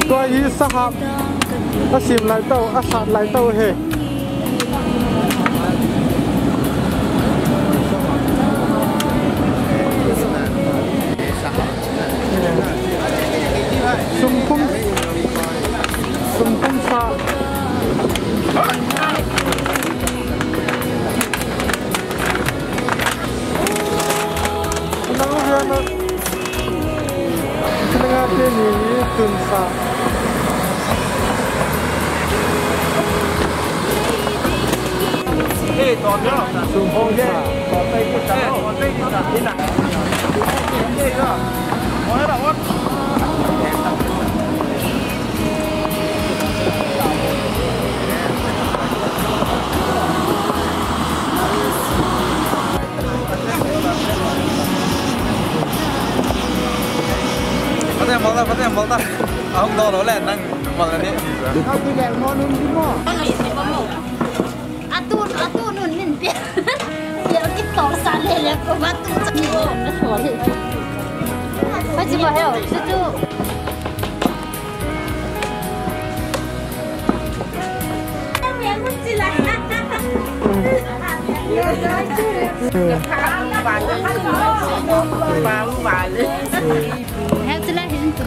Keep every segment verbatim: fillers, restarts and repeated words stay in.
Tua hi sahap asim lai tau, asat lai tau he. Sumphum, sumphum sa. Nang hian a, nang a te ni ni tun sa. Sumphum sa. Pate mal ta, pate mal ta. Ahung dol lo le nang mal ni. Atun, atun nun min pe. Yo ki kau sa le le ko ba tu sa ni o na so le. Ba ji ba heo, tu tu. Heo tu la hin tu.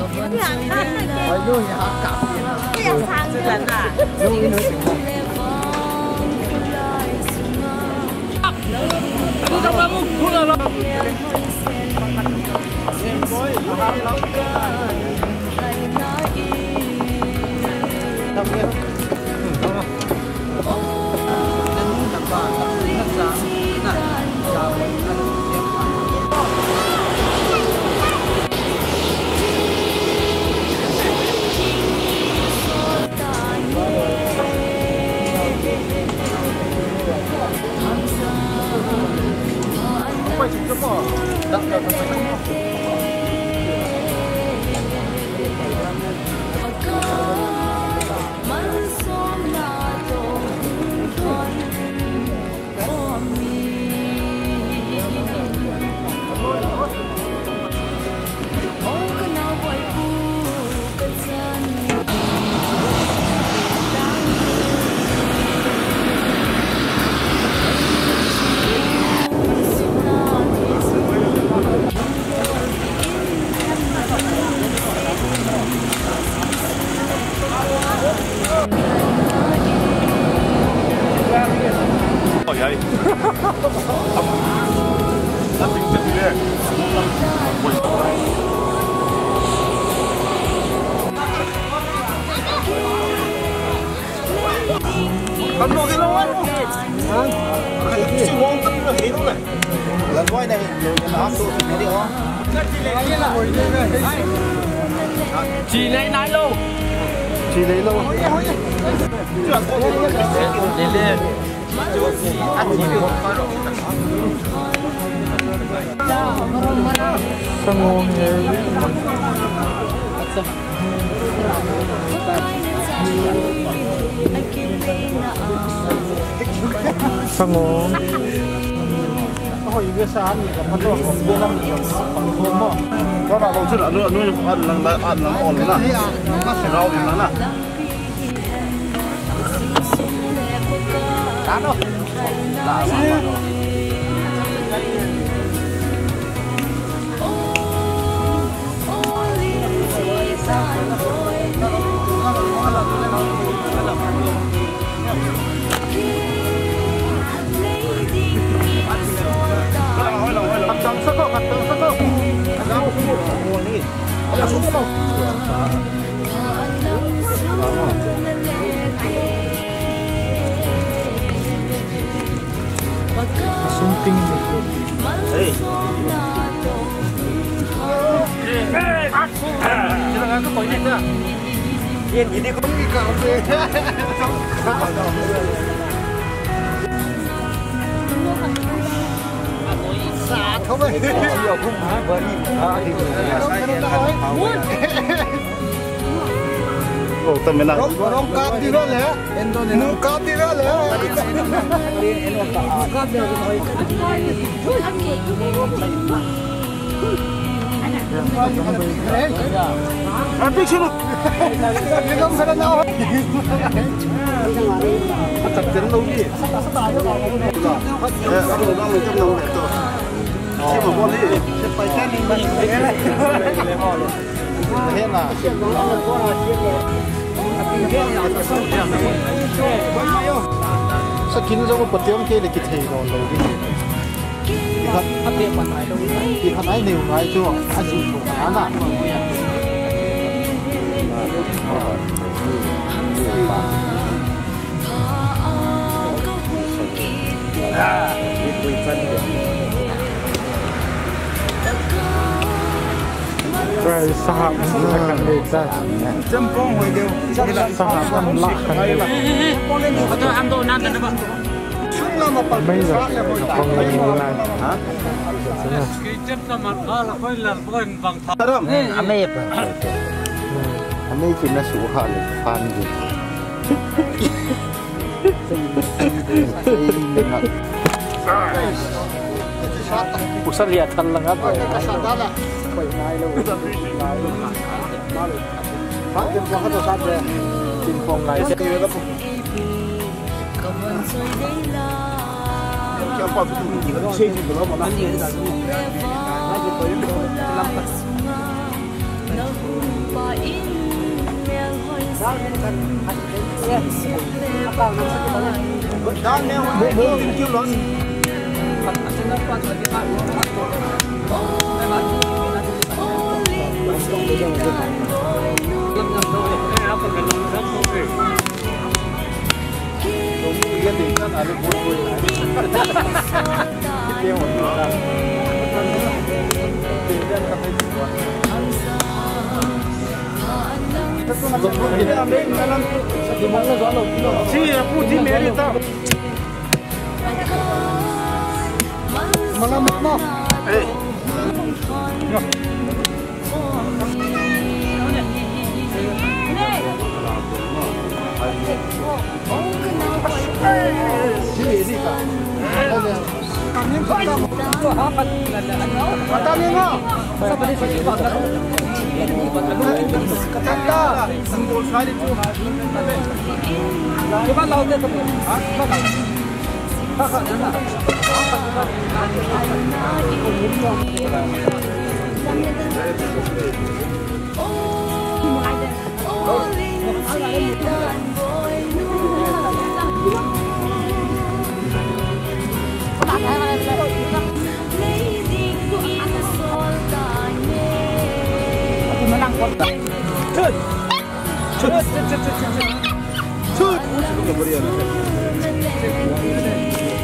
Chi lei nai lou. Chi lei lou. Sangong e. Sangong. Rong, rong kap di rale. Mu kap di rale. Atik sunu. Atak ten lo ni. Eh, abu na mo kem na mo to. Sima mo ni. Sakin jong patiem ke le kithei lo lo di. Ki khat, ki khat ai neu ngai chu, a ji chu ana. Sahab, sahab, sahab, sahab. Amei pa. Amei kina su ha le fan di. Usa lihat lang ako. Ping pong lai. Si, apu, di meri ta. Malam mo. Eh.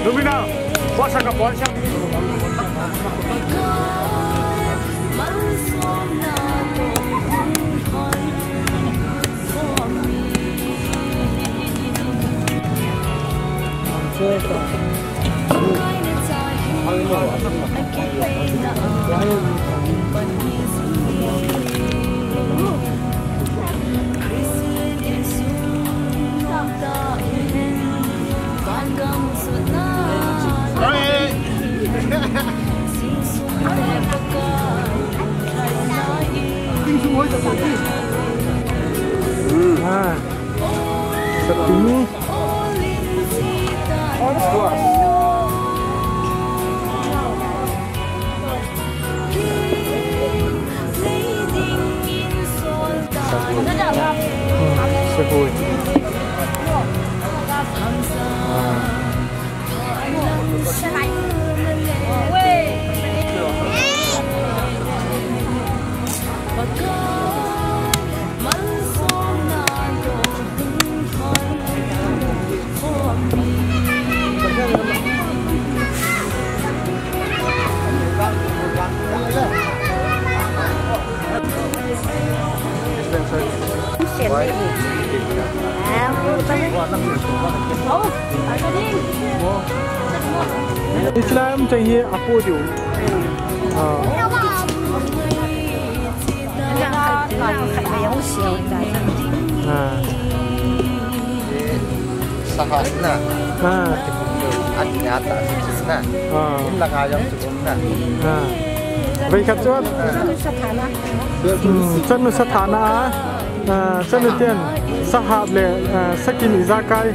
Lumina, puasa ka puasa. Ah. Sepi. Hmm, sepi. Ah. Islam chang hi apu diu. Ah. Ah. Sahat na. Ah. Ati na ta na. Ah. In la ka jam chu na. Ah. Vei khat chu. Hmm, chanu sathana a. Ah, chanu ten. Sahap le, ah, sakin ijakai.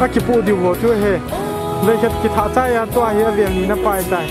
Akipu diu ho chu he. Vei khat kitha chai a tua hi aveng ni na pai tai.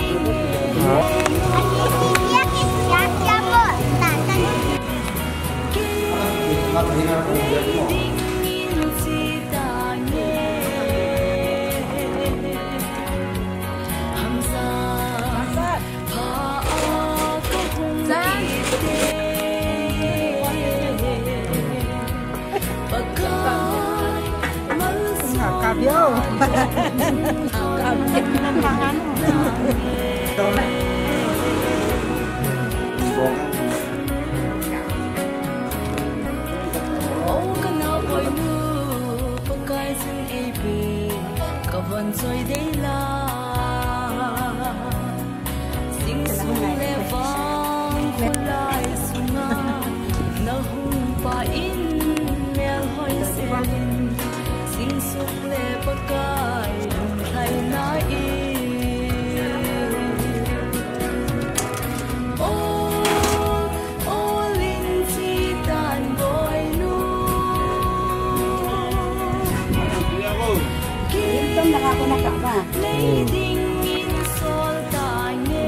Sing sung le vang khulai sunga na hung pa in mel hoi sen. Sing sung le Pakai lung thai na in. Oh, oh, Lin Chi Tan Boinu. Kim. Lei ding in sol ta nge.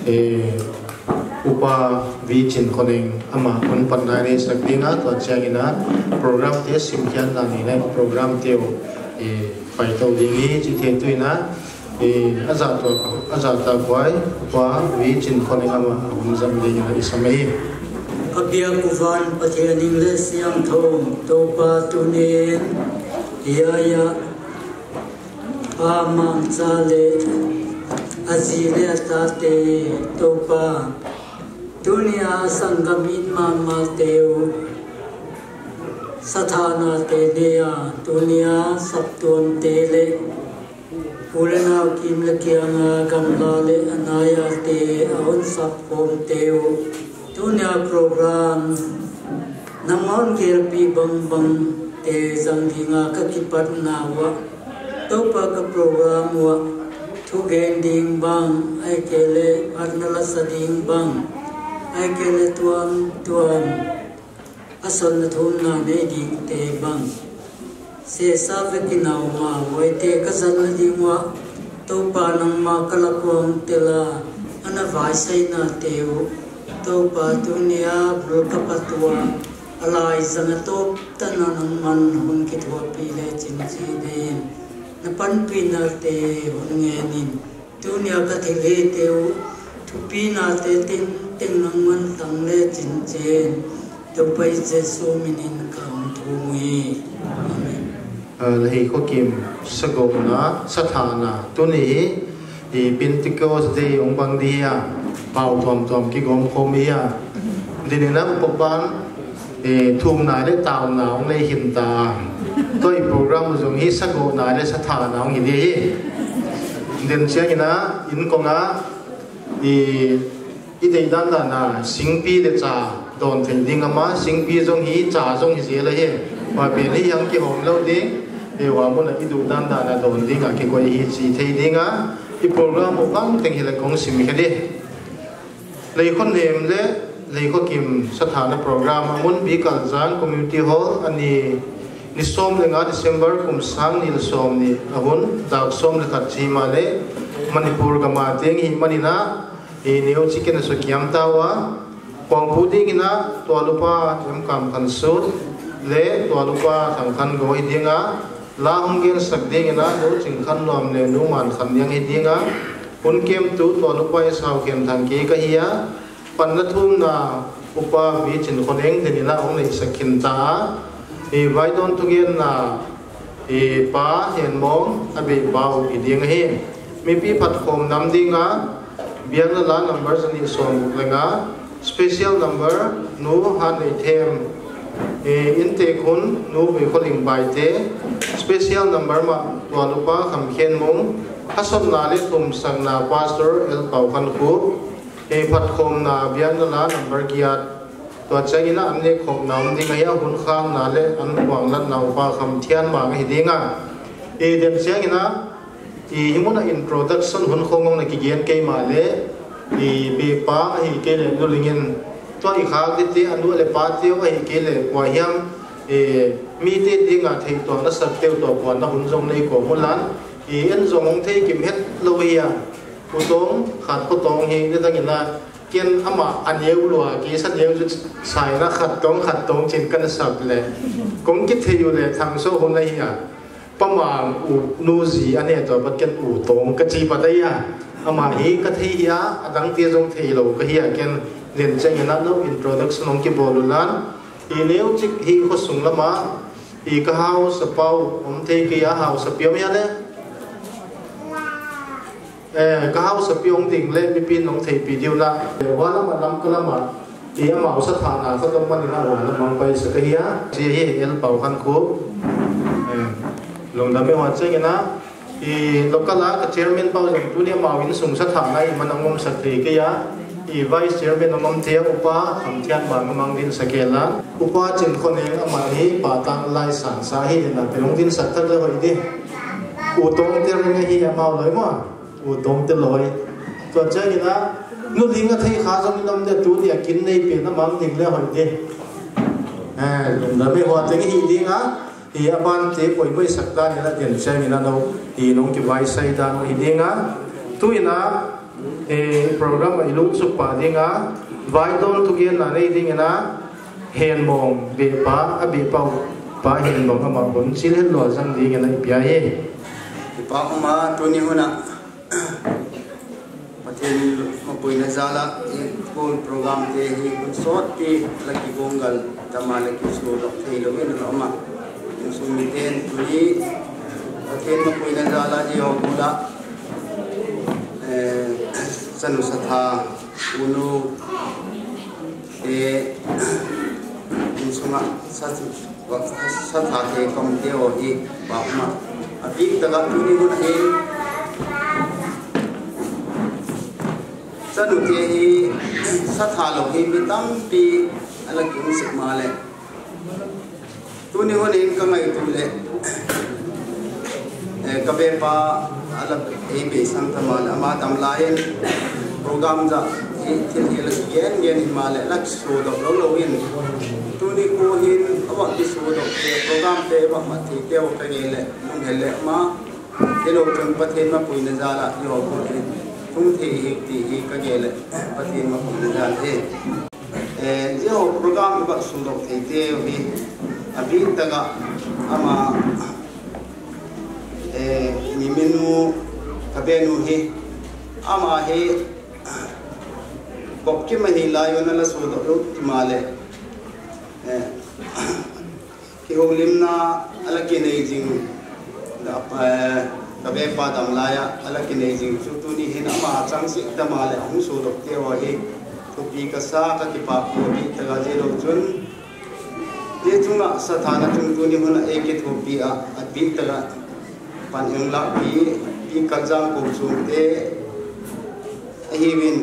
Eh, Upa V. Chinkhoneng ama hung panna nei sak ding a, tua chiang in a program te simkhiatna nei nei program te u, eh, paito ding hi chi thei tu in a, eh, aja tua, aja ta kuai, Upa V. Chinkhoneng ama hung jam ding a i sam e. Ka biak u van Pathian in le siangthou, Toupa tunin, ia ia, Amangcha le aji le atate Toupa, tunia sanggam in mama teu, sathana te nea, tunia saptuam te le, u le nau kim le kianga gamla le anaya te, a hung sapkhom teu, tunia program, nangman gelpi bangbang te jang dinga ka kipatna uva, Toupa ka program uva, thugen ding bang, ahikei le phatna la sa ding bang, ahikei le tuamtuam, asalna thumna nei ding te bang. Sesa vekin auma, voite kajal nading uva, Toupa nangma kalakong tela, ana vaisaina teu, Toupa tunia bul kapatua, alai zanga top tana nangman hun kithuapi le chinchi din, napanpina te hun ngenin, Tunia kathilhi teu, thupina te ting ting nangman tang le chinchen, Toupa Jesu minin kaum thu mui. Amen. Lhei khokim sagona, sathana, tuni hi, i Pentecost Day ong bang di a, pau tuam tuam kigom khom hi a. Dinina upapan, eh, thumna le tauna ong nei hin ta. Toi program jong hi sagona le sathana ong hi di hi. Den chiangina, in konga, i, i dei dan dan a, singpi le cha don thei ding ama, singpi jong hi, cha jong hi jela hi. Wa pen hi yang kihom lo ding, e wa muna i du dan dan a don ding a kikoi hi chi thei ding a, i program u bang teng hi le kong sim khe di. Leikhon nem le Leikhokim sathana program a mun Bikaljang Community Hall ani ni som le nga December kum sang ni le som ni a hun dak som le khat chima le Manipur gama teng hi manina i neu chicken a sukiam tawa Pongpu dingina Tualupa M Kamkhansut le Tualupa Thangkhango hi dinga la hung gen sak dingina Nu Chingkhannuam le Nu Mankhanniang hi dinga Hun kemtu Tualupa Isaukhen Thangkei kahi a, panna thumna Upa V Chinkhoneng dinina hung neisak khin ta a, i vaidon thugenna i Pa Henmong a be pa u hi ding ahi. Mipi phatkhom nam dinga, biakna la number jani som guk le nga, special number Nu Hanneithem, i Intekun Nu Veikholing Baite, special number ma Tualupa Khamkhenmung, Hasotna le thumsakna Pastor L Paukhankhup, e phatkhomna biakna la number giat. Tua chiangina an nekhomna um ding ahi a, hun khangna le an khuanglatna Upa Khamthianmang ahi dinga. E den chiangina, i himuna introduction hun khong ong na kigen keima le, i bepa ahi kei le nulingin. Tua i khak dite anu le pate ahi kei le kua hiam, e mite dinga thei tua na sak teu tua kua na hun jong nei ko mulan. I en jong ong thei kim het lo hi a, U Tong, khat Khotong hi, ni dangina, ken ama a neu lua, kei sa neu ju saina khat tong, khat tong chin kan sap le. Kong kithei u le Thangso hun ahi a. Pama u nu ji a ne to, pat ken U Tong ka chi pat ahi a. Ama hi ka thei hi a, adang te jong thei lo ka hi a, ken len cheng ina no introduction ong kibol u lan. I neu chik hi khosung lama, i ka hausapau, om thei kei a hausapi om hi a le. Eh, ka hausapi ong ding le mipi nong theipi diu la. Eh, wa lama lam ka lama. I amau sathana ka dong manina wa lama pai sa ka hi a. Chi hi L Paukhankhup. Eh, lungdam e wa cheng ina. I local a ka chairman pau jong tuni amau insung sathana i man ong umsak thei kei a. I vice chairman ong um thei a Upa Khamthianmang amang din sa kei la. Upa Chinkhoneng ama hi pa tang lai sang sa hi na pe ong din sak thak le hoi di. U Tong te ring hi amau loi ma. U Tong te loi. Tua chiangina, nu ling a thei kha jong in om de tunia kin nei pen amang ding le hoi de. Eh, lungdam e hua teng hi dinga, i aban te poimoi sak dan ina den chiangina no, i nong kivaisai dan hi dinga. Tuina, e program a i lungsuh pa dinga, vaidon thugenna nei dingina, Henmong bepa, a bepa u, Pa Henmong ama hun chil het lua jang dingina i pia hi. Kipa uma tuni huna. Pathen mapuina jala, i kol program te hi kun sot ti la kigong gal, tama la kiso dok thei lo in lo ma. Insung miten tuni, Pathen mapuina jala, i ho kula, eh, sanu satha, unu, eh, insunga sa, satha te kom te o hi, ba uma. A bik taka tuni hun hi, sanu te hi, satha lo hi, mi tampi, ala kim sik ma le. Tuni hun in ka ngaitu le, eh, ka bepa, ala ei beisang tama le, ama tam lai in, program ja, hi, thil hi la gen gen hi ma le, la so dok lo lo in. Tuni Tuhin, abang kisu doh te, program te, abang mat thei teu kagel le, lunghel le ama, kilo chun Pathen mapuina jal a, eiho kho hin, thum thei hi ti hi kagel le, Pathen mapuina jal hi. Eh, eiho program abang su doh thei teu hi, abih tah a, ama, eh, mi minu, kabenu hi, ama hi, Bok kima hi lai una la su doh u kima le. Eh, kihoulimna ala kinei jing, da, eh, kabe pa dam lai a, ala kinei jing chu tuni hin ama chang si tama le ahung su doh teu hi. Thupi kasa kakipah ko abih tah a jilou chun. Hichunga sathana chung tuni hun a eikithopi a, abih tah a pan eilahpi, Pi Kaljang Kochung te, ahiuvin,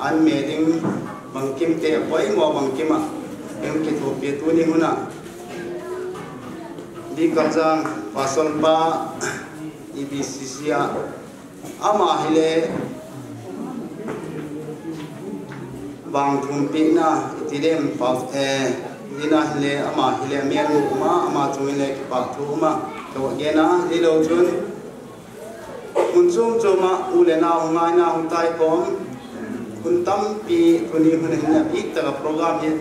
an me ding bangkim te, apoimo bangkim a, eikithopi tuni hun a. Pi Kaljang Pastor pa, E B C C a, Ama hile, vangthumpina, iti dem pa, eh, ina hile, ama hile, mian mu uma, ama chung hile, kipa thu uma, kawa gena, lilo chun, hun chom choma, u le nau, ngaina, hung tai khom, hun tampi, tuni hun hin, abih tah a program hi,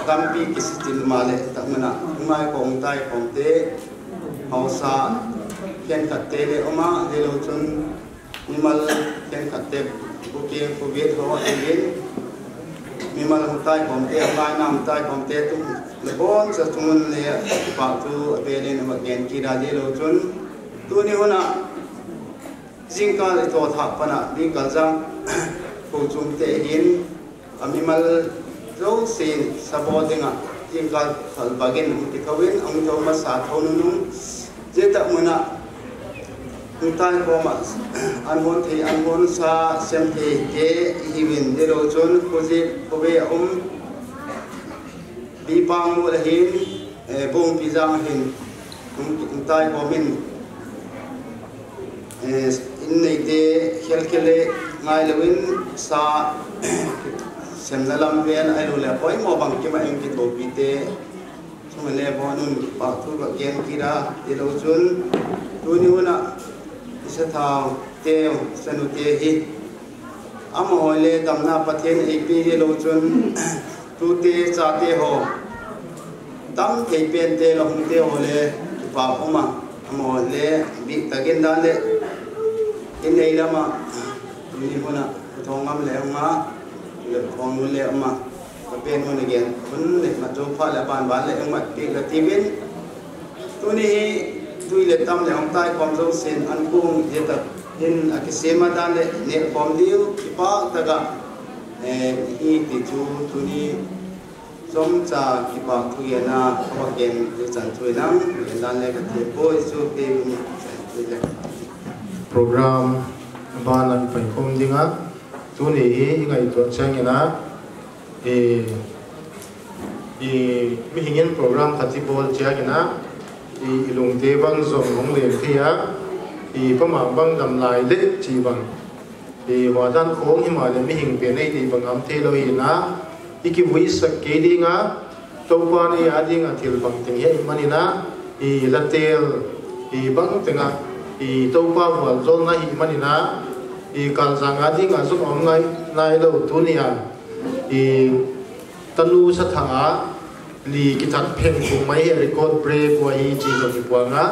tampi kisitin ma le, tamuna, hung ngai khom, hung tai khom te, haosa, khenkhat te le, uma, lilo chun, Mimal khenkhat te, kukeng, covid ho, ahin. Mimal hung tai khom te, angaina hung tai khom te, tu, le boncha chungun le, pa tu, avelin, ama gen kit a lilo chun. Tuni hun a, jingkah le to thah pana, Pi Kaljang, Kochung te hin, Amimal jousen sabo dinga, jingkah khat bangin hung kithouvin, hung thou masa thou nunung, jeh tah muna, hung tai khoma, an hon thei, an hon sa, sem thei te, ihiuvin, lilo chun, khuji, khove a um, Pi Pangmol ahin, Eh, Bongpi Jang hin, hung, hung tai khomin, eh, in neite, khelkhel le, ngailouvin, sa, semna lam vel, ahilou le, poimo bangkim a eikithopi te, chunga le, bon un, pa thu ka gen kit a, lilo chun, tuni hun a, isa thao, te, sanu te hi, Amaho le damna Pathen eipeh lou chun, tute chate ho, tam thei pen te, la hung te ho le, kipa um a, amaho le, bih takin dan le, in ei lam a, tuni hun a, ka thong ngam le um a, le thong nu le um a, ka pen hun again, hun le ma chu pha le ban ban le um a, pi ka ti vin, Tuni hi tui le tam le hung tai khom jousen an kong jeh tah in a kisem a dan le neh khom diu kipak tah a, eh, hi ti chu tuni chomcha kipak thu gen a, ka va gen chan chu inang, gen dan le ka thei poi chu kei vin chan chu le. Program ban a i pai khom ding a, tuni hi i ngaito chang in a, I, i, mihing in program khat i bol chiang in a, i, i lungte bang jong hung leng thei a, i, pama bang dam lai le chi bang. I, hudan khong hi ma le mihing pen ei ti bang am thei lou hi na, i kivui sak kei ding a, Toupa nei a ding a thil bang teng hi i man in a, i, la tel, i, bang teng a, i, Toupa vualzawlna hi i man in a, i, Kaljang a ding a jong om ngai, nai lou tuni a. I, tanu sa tha a, li kithat pheng kum mai hi record break u ahi chi jong i puang a.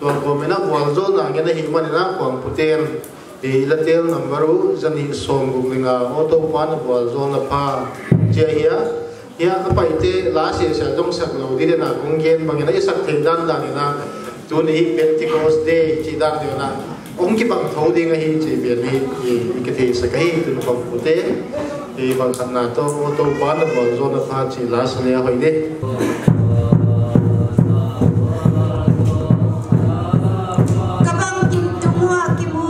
Tua kom in a vualzawlna ngen ahi man in a kuang puten. I, la tel number u, zani som guk le nga, Toupa na vualzawlna pha. Chi ahi a, hi a, a pai te, la se se dong sak lou, di de na kong gen bang in a, i sak thei dan dan in a. Tuni hi Pentecost Day chi dan deu na. Hung kibang tho ding ahi chi pen hi, i, i kithei sak ahi tun khom pute. I bang khat na to, Toupa na vualzawlna pha chi la sa le a hoi de. Ka bang kim tung ua kimu.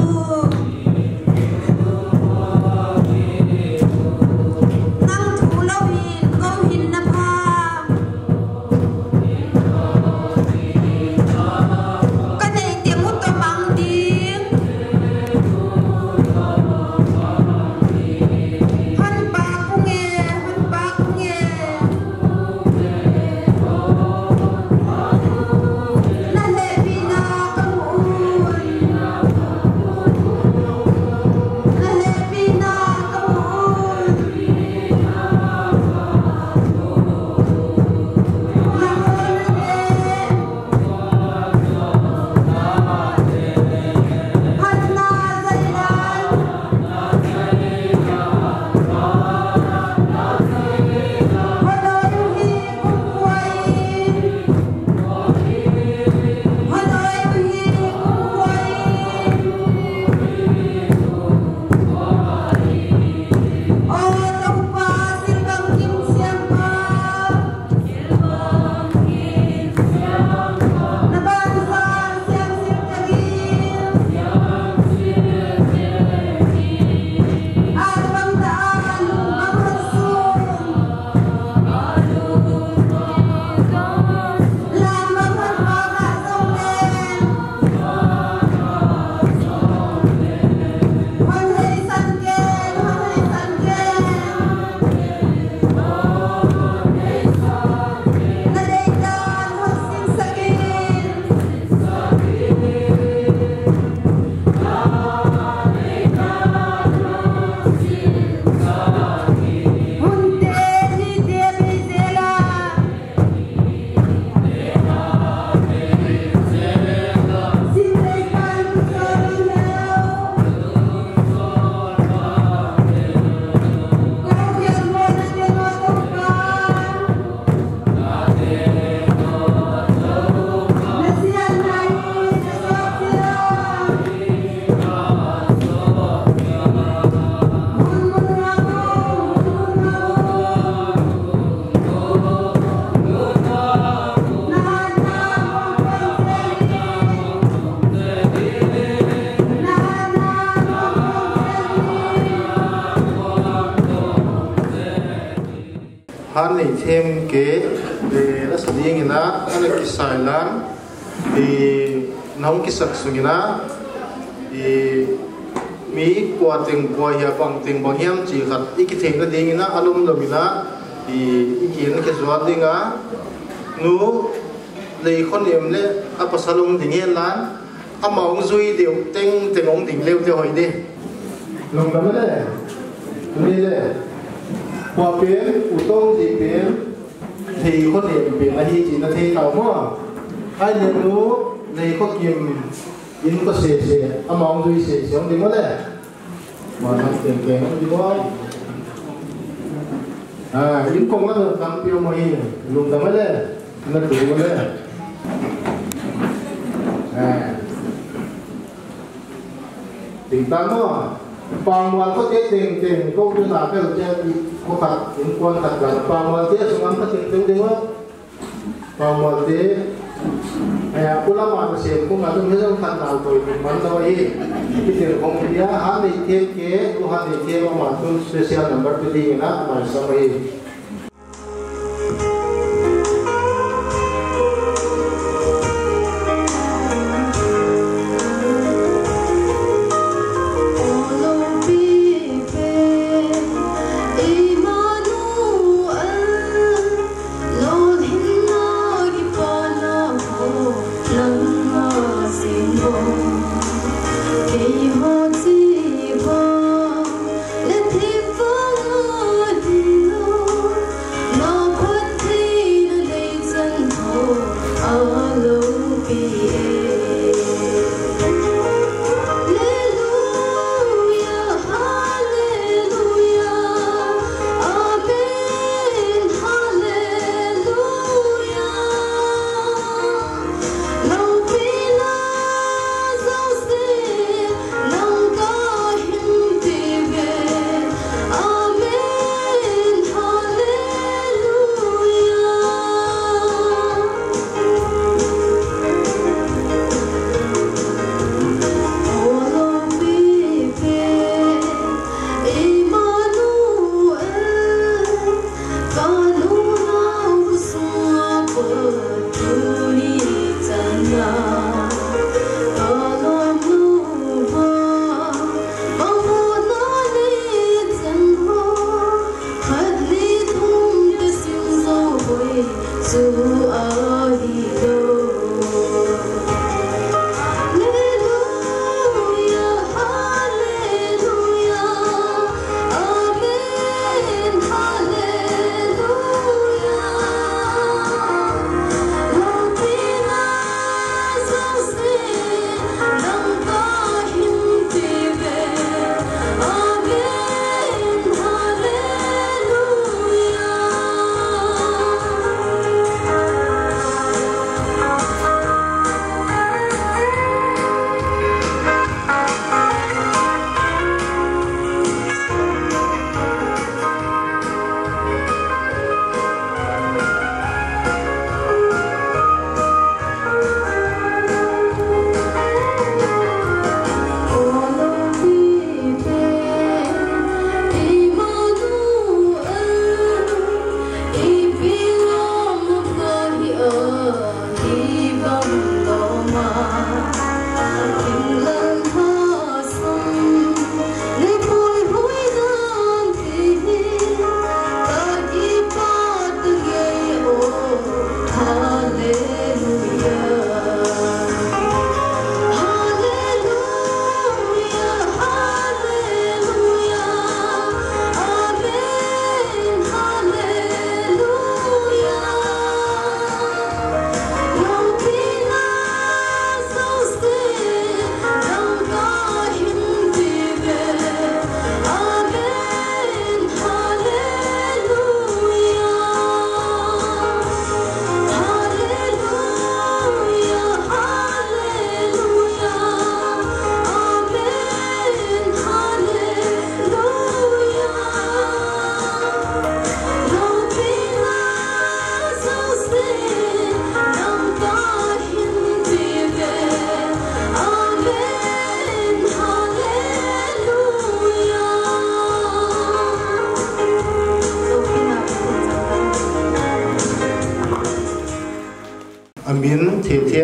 Nang thu lou hin, ko hin na pha. Ka nei te mu to mang ding. Han pa ku nge, han pa ku nge. Hanei them ke, eh, la sa ding in a, ana kisai lang, eh, nahung kisak sung in a, eh, mi kua teng kua hia bang teng bang hiam chi khat i kithei na ding in a, alom lom in a, eh, i kin ke zuat ding a, nu, Leikhonem le a pasal ong ding hen lan, ama ong zui deu teng teng ong ding leu te hoi de. Lungdam le, tuni le, kua pen, u Tongji pen, Leikhonem pen ahi chi na thei tau mo. Ai le nu, Leikhokim, in ko se se, ama ong zui se se ong ding mo le. Mo na teng teng ong ding mo. Ah, in kong na tampi mo hi, lungdam le, na tu mo le. Ah. Ting tang mo, Pangmual khote teng teng, ko tu na pe che, ko khat, in kuan khat khat, Pangmual te sung am khat teng teng ding mo. Pangmual te, eh, pula ma se, ko ma tu me jong khat na ko, man na hi, ki te kong dia, Hanei them ke, ko Hanei them ma tu special number pe ding na, ma sa hi.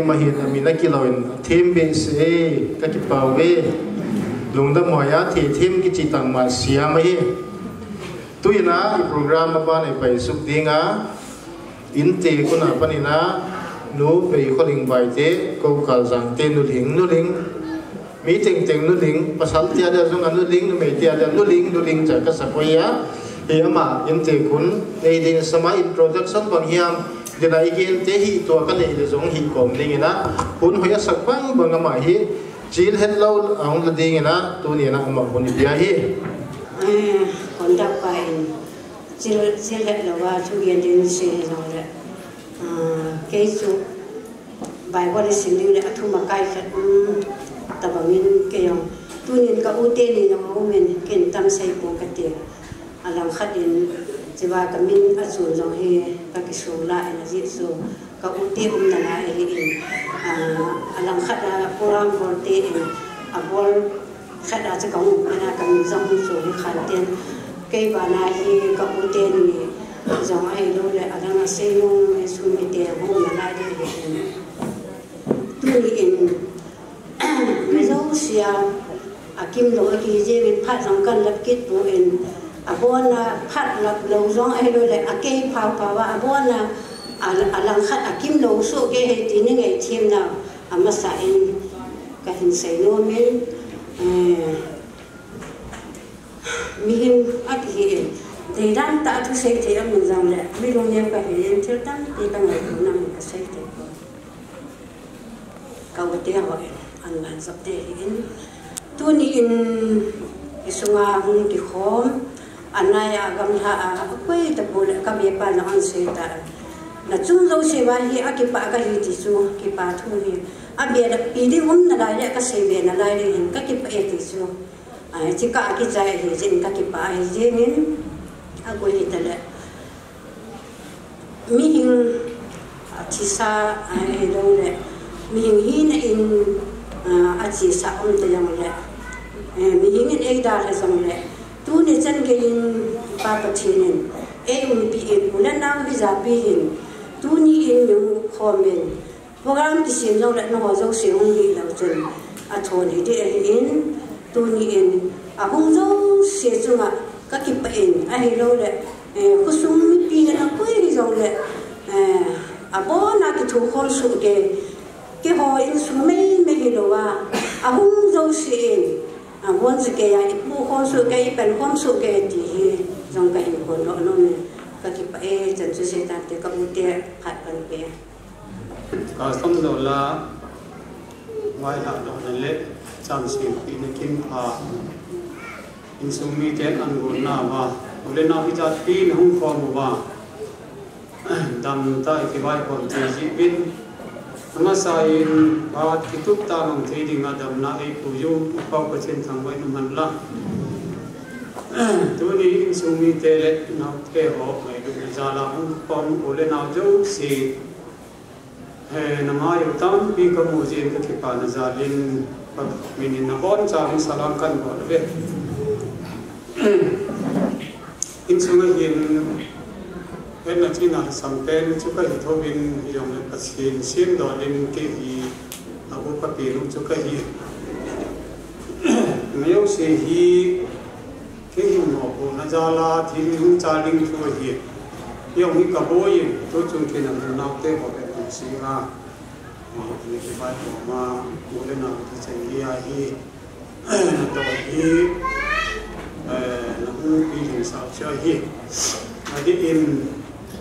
Mahin amin akilou in them behseh e, kakipah uve. Lungdam hoi a, the them kichi tang ma siam ahi. Tuin a i program aban ipai suk ding a, Inte kuna pan in a, Nu Veikholing Baite, Kokal Jangte, Nuling, Nuling. Mi tengteng Nuling, pasal tia dia jong a Nuling, numei tia dia Nuling, Nuling cha kasa poi a. Hi ama, Inte kun, nei ding sama introduction bang hiam, dinga igel te hi tua kanei le jong hi kom ding in a, hun hoi a sak bang bang ama hi, chil het lou a hung la ding in a, tuni in a ama hun i pia hi. Eh, conduct pa in, chil, chil het lou a, thu gen ding sei hi jong le. Ah, kei chu, Bible i sim ding le a thum a kai khat um tabang in kei jong. Tunin ka u teni jong a um in ken tam sei pong kati. A lang khat in chiva ka min a chun jong hi ka kisung la in a jih chu ka u te umna lai ahi in. Ah, a lang khat a program bol te in a bol Khat a chu ka hung, ana ka min jong hung chu hi khan ten. Kei bana hi ka u teni jong ahilou le, a dang a sei nung, e sum mite hung na lai ding hi. Tuni in, mi jouse a, a kimlou a kiji min phat jong kan lap kit poi, a bon a phat lap lou jong ahilou le, a kei phau phau a, a bon a, a, a lang khat a kimlou soh kei hi ti ni ngai thim na, a masa in, Ka hin sei nom in, eh, mihem a kihi in, deidan tah a thusei thei aum in jong le, mi lungneo ka hi in, thil tampi ka ngaito na min ka sei thei poi. Ka u te ho in, an ngan jop te hi in, tuni in, i sunga hung kikhom, Anai a gamla a, a koi ta pole ka be pa na an sei ta. Na chung jouse va hi a kipah ka hi ti chu, kipah thu hi. A be la pi ding um na lai le ka sei be na lai le hin ka kipah e ti chu. Ai, chi ka a kichai hi jin ka kipah hi jin in. A koi hi ta le. Mihing, a, thisa, a, ahilou le, mihing hina in, a, a thisa um ta jong le, eh, mihing in ei dalha jong le, tuni chan gei in Pa Pathen in, ei umpi in, u le nau hi japi hin, tuni in mi hung khom in, Program kisem jong le nangho jouse hung hi lou chun, a thon hi ding ahi in, tuni in, a hung jouse chunga ka kipah in, ahilou le, eh, khosung mipi le a koi hi jong le, eh, a bon a kithokhom soh kei, keiho insung mei mei hilou a, a hung jouse in, a bon jouse kei a, i pukhom soh kei, i pankhom soh kei ti hi, jong ka hin kon lou nom e, ka kipah e, chan chu sei tante ka u te phat kan pe. Ka samdoh la, vaihah dohna le, chamsengpina kin pha. Insung miten an gon nauva, u le nau hijat pi na hung khom uva. Damtah i kivaikhom thei jeh uvin. Amasa in, phat kitup tah mang thei dinga damna ei pu u, Pau Pathen thangvah in um hen lang. Tuni insung mite le naote ho, ngailutna jal a hung khom u le nau jouse. He, na ngai u tampi ka mu jeh in ka kipana jal in, Pathen min in na boncha hung salam kan bol uve. Insung a hin, hetna chihna lhasam pen chu ka hi thouvin, hijongle Pathen semdoh in kei hi, a upa pen u chu ka hi. Majouse hi, Kei hin mopohna jal a thil hung chal ding thu ahi. Kei jong hi ka boi in, tu chung kin a mu naote ho le hung sei a. Ni kivaikhom a, u le nau kichai hi ahi. Natoh hi, eh, na hung pilhingsah u chu ahi. Adeh in,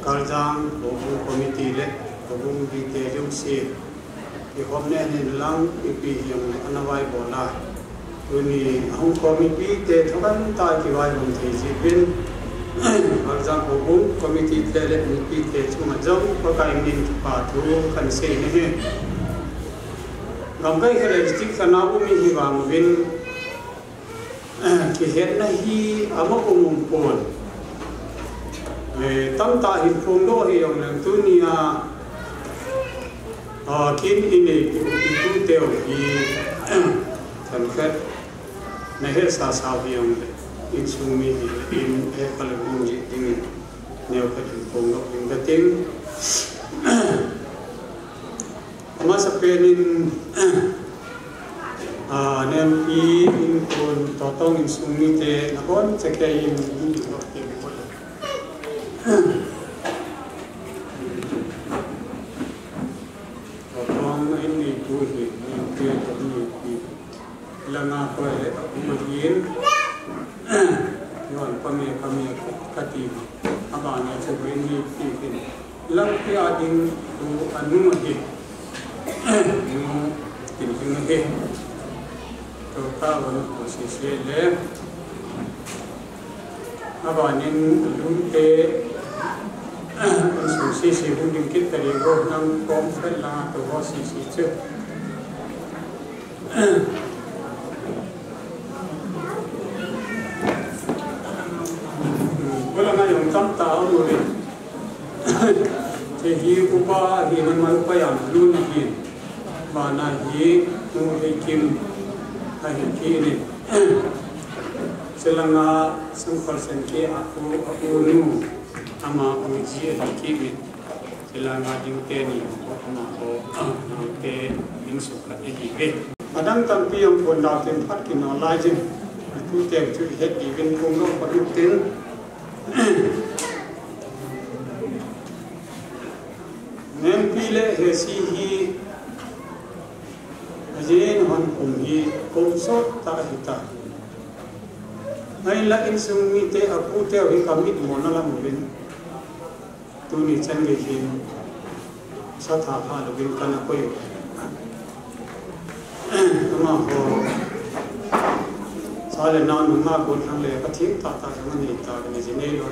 Karjang, Houbung Committee le, Houbung mite jouse. Kikhom neh neh lang, mipi hijongle ana vaibol a. Tuni a hung khom mipite thokhat tah a kivaihom thei jeh uvin. Karjang Houbung Committee te le mipite chunga jong Pakai min kipa thu kan sei nahi. Gamkai khat le district khat a um i hi vang uvin. Kihetna hi ama um um pon. Eh, tamtah hin phongdoh hijongleng tunia, ah, kin i neipi u, i tute u hi, themkhat na hetsasa u hijongle, insung mi hile, in he kale um jeh dingin, neokhat hin phongdoh ding kating. Masapen in, ah, Nempi in kon Totong insung mite nabonchauva kei in, in Totong in neipu hi, Nempi in neipu. Langa koi le ka um ahin. Yon pa me, pa me kati. Abana chu in neipu hin. Langpi a ding tu anu ahi. Nu tin ding ahi. Topa anu ko sese le. Abanin lungte. Sese hung ding kit tari go nang kom fel la to ho sese chu. Wala nga jong tamtah aum uve. Hiche hi upa hi nangma upa jam lhun ahin. Bana hi nu hi kim ahi kit in. Chulanga Songkhol Senke a u, a u nu ama u ji ahi kit in. Chulanga ding teni ho ama ho, ah, te ding sukhat ahiuve. Adang tampi jong pon dau tin phat kit nalai jin. Tute chu ihet diuvin kong lo phat tin. Nempi le Hesi hi ajin hon kum hi kum sot tah ahitai. Ahinla insung mite aputeu hi ka mitmona lam uvin. Tuni chan gei hin satha pha louvin kana koi u. Amaho cha le nao nunga gon thang le ka thim tah tah jong anei ta, ka nei ji nei lou.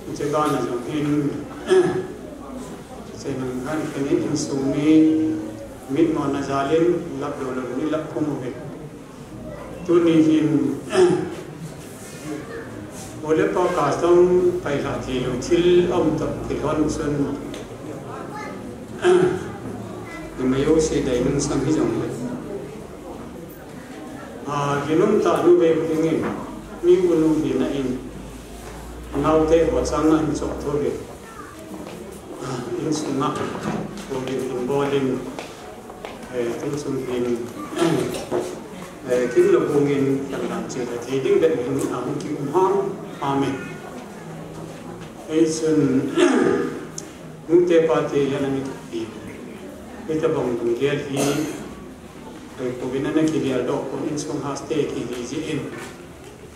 Hiche bana jong hin hiche nang khan kei insung mi mitmona jalin lap lou lou ni lap khum uve. Tuni hin, u le pa ka song pai la thei lou thil um tah kilhon sun. Ni mayo se dai nung sang hi jong le. A, ginum tah nu ve hu dingin, mi u nu hina in, naote ho chang a hin chop tho ve. A, insunga, ko gin hin bolin, eh, tum sung hin, eh, kin lo bungin, kan dan che la thei ding det hin, a, hung ki um ham, amen. Ei sun, nu te pa te yan a mi ki. Hitabang bang gel hi, Koi kovin ana kigel doh pon insung haste kihei jin.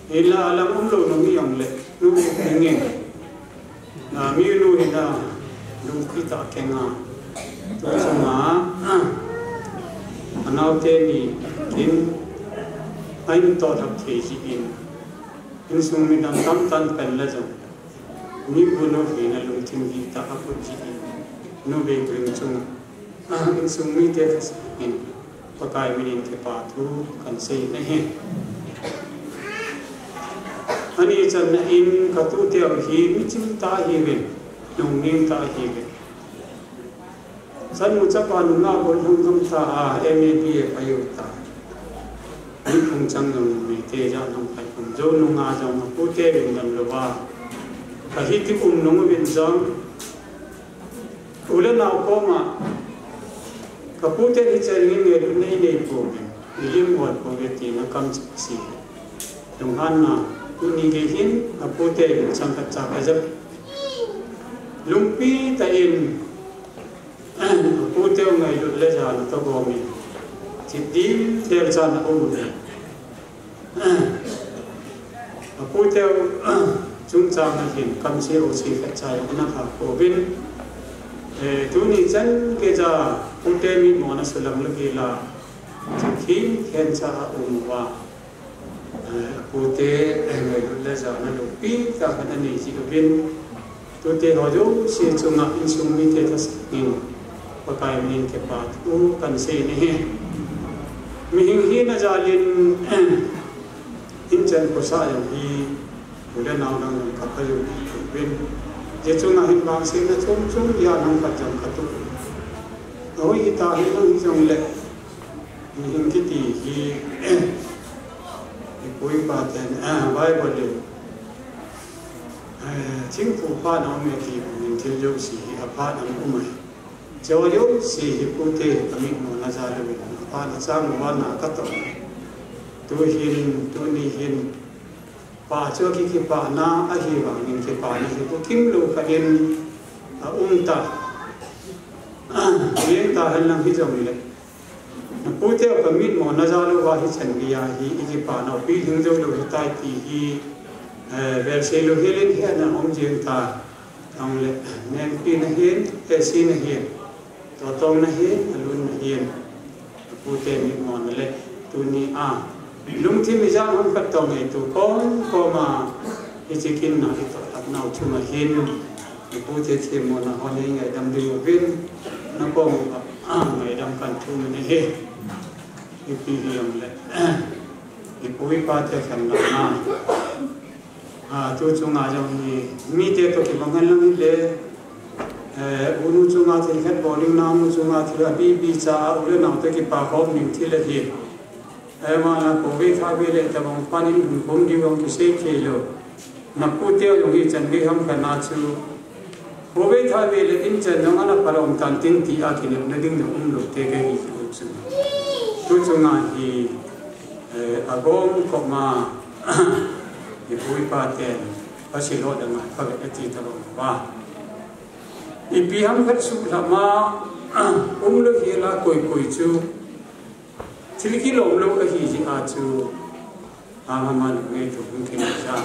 Hinla alang umlou nu mi jong le, nu mi ngen. Na mi nu hina, lungpi tah kenga. Tu chunga, anaote ni kin, ahin toh thap thei jin. Insung mi dang tamtah pen la jong. Mi bu nu hina lungthim hi tah aput jin. Nu ve ring chung. Ah, insung mite thasangin, Pakai minin kipa thu kan sei nahi. Ani channa in ka tuteu hi miching tah ahiuvin, nungning tah ahiuvin. Chanu chapa nunga bol hung gam ta a, M A B A payu ta. Ni phung chang nung mite ja nung pai phung jo nunga jong pute vin dam lova. Ka hiti um nung vin jong, U le nao koma, ka pute hiche ringin ngailut nei nei pouve, ilim ol pouve tina kamcheng si. Lunghanna, tuni gei hin, ka pute chang khat cha ka jep. Lungpi tah in, ka pute ngailut le jana toh gomin. Chidil del chana um uve. Aputeu chungchang a hin kamse ose khat cha jong ana kha pouvin. Eh, tuni chan geiya pute mitmona sulang lou hela. Chun khin khen cha a um uva. Eh, apute, eh, ngailut le jana lungpi tah khat anei ji uvin. Tute ho jouse chunga insung mite thasangin Pakai minin kipa thu kan sei nahi. Mihing hina jalin, in chan khosa jong hi, u le nao dang dang ka phayu uvin. Hiche chunga hin vangsetna chom chom jat ham khat jong ka tu. Ahoi hita hi nang hi jong le. Mihing kiti hi, ipu ipa ten, eh, Bible in, eh, thingphu pha na um e ti bangin Thil jouse hi aphat a um ahi. Chua jouse hi pute ka mitmona jal uvin aphat a chang uva na ka tong. Tuhin, tuni hin, pa chu ki kipana ahi vangin kipana hi bukim lou khat in a um ta. Yen ta hen lang hijongle. Pute ka mitmona jal uva hichan geiya hi i kipana pi hing jou lou hitai ti hi, eh, vel sei lou helin hi ana um jing ta. Jongle, nengpi na hin, eh, si na hin, totong na hin, alun na hin. Pute mitmona le, tuni a. Lungthim ijat ham khat tong ei tu kon koma, hiche kin na hi toh tak nau chunga hin. Pute themmo na hon hi ngaidam ding uvin, na koma, ah, ngaidam kan thum in ahi. Ipi hijongle, ipu ipa te khen na. Ah, tu chunga jong hi, mite toh kibang hen lang hile, eh, unu chunga thil khat bol ding, naonu chunga thil a, bi, bi cha a, u le nao te kipa khom ding thil ahi. Eh, mana kove thave le tabang pan in hung khom ding jong kisei thei lou. Na pute jong hichan gei ham khat na chu. Kove thave le in chan jong ana palom tan tin ti a kinepna ding jong um lou te ka hi chu. Tu chunga hi, eh, agom koma, ipu ipa ten, Pathen lou dang a, pha ve ati tabang ba. Ipi ham khat suhlhama, um lou hi la koi koi chu. Thil kilom lou ahi jeh a chu, ama man nge tu hung kin ja.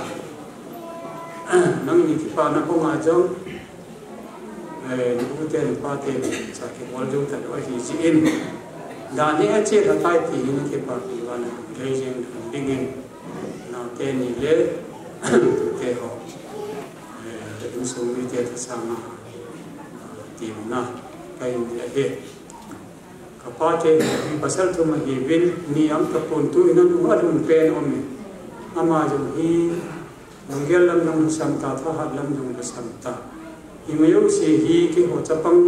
Nangni kipana koma jong, eh, nu te nu pa te cha kibol jou talou ahi jeh in. Dan hi ache lha tai ti hi na kipapi uva na lei jeng ding in. Nao teni le, tute ho. Eh, insung mite tahsanga, ti na, ka in le he. Ka pa te hi pasal thum ahiuvin, ni aum tapon, tu hin anu alhun pen aume. Ama jong hi, lunggel lam jong lhasam ta, thahat lam jong lhasam ta. Ima jouse hi keiho chapang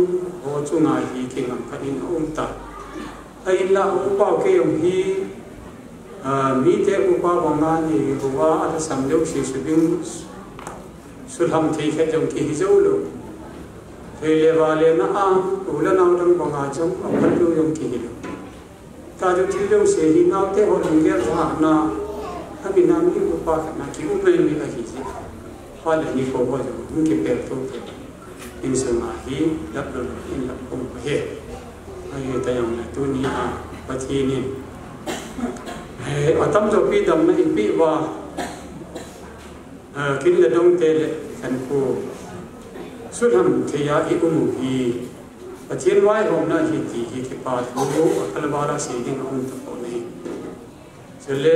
ho chunga hi kingam khat in aum ta. Ahinla upa kei jong hi, ah, mite upa banga neiho a alhasam jouse subing, sulham thei khat jong kihi jou lou. Thei le va le na a, u le nao dang banga jong, a phat lou jong kihi lou. Taju thil jouse hi naote ho lunggel thahatna, abina mi upa khat na kium mai mi ahi ji. Pha le nikho ho jong, hung kipel tou te. Insunga hi, lap lou lou, in lap kum ahi. Ahi ta jong le tuni a, Pathen in. Eh, atamjo pi damna eipeh uva. Ah, kin le dong te le khankho sulham thei a i um u hi Pathen vaihomna ahi ti hi kipa thu a kalvala sei ding a um tapon ahi. Chule,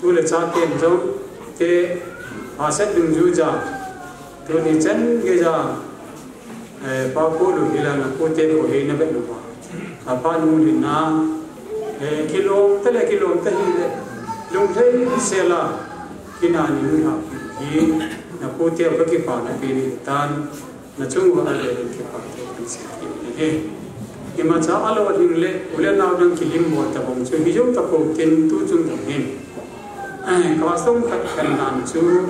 tu le cha ten jong te, hahsat dungjuija, tuni chan geija, Eh, pa pu lu hi la na pu te ko hi na vet lu ba. Ka pa nu hi na, eh, kilom ta le kilom ta hi le. Lunglhai sela, kina ni nu ha hi, na pu te ka kipana pi ni tan, na chung va le le kipa te kan se ki ni he. Imacha alo ding le, u le nao dang kilim bol tabang chu, hi jong tapon tin tu chung dang hin. Eh, ka song khat kan nan chu,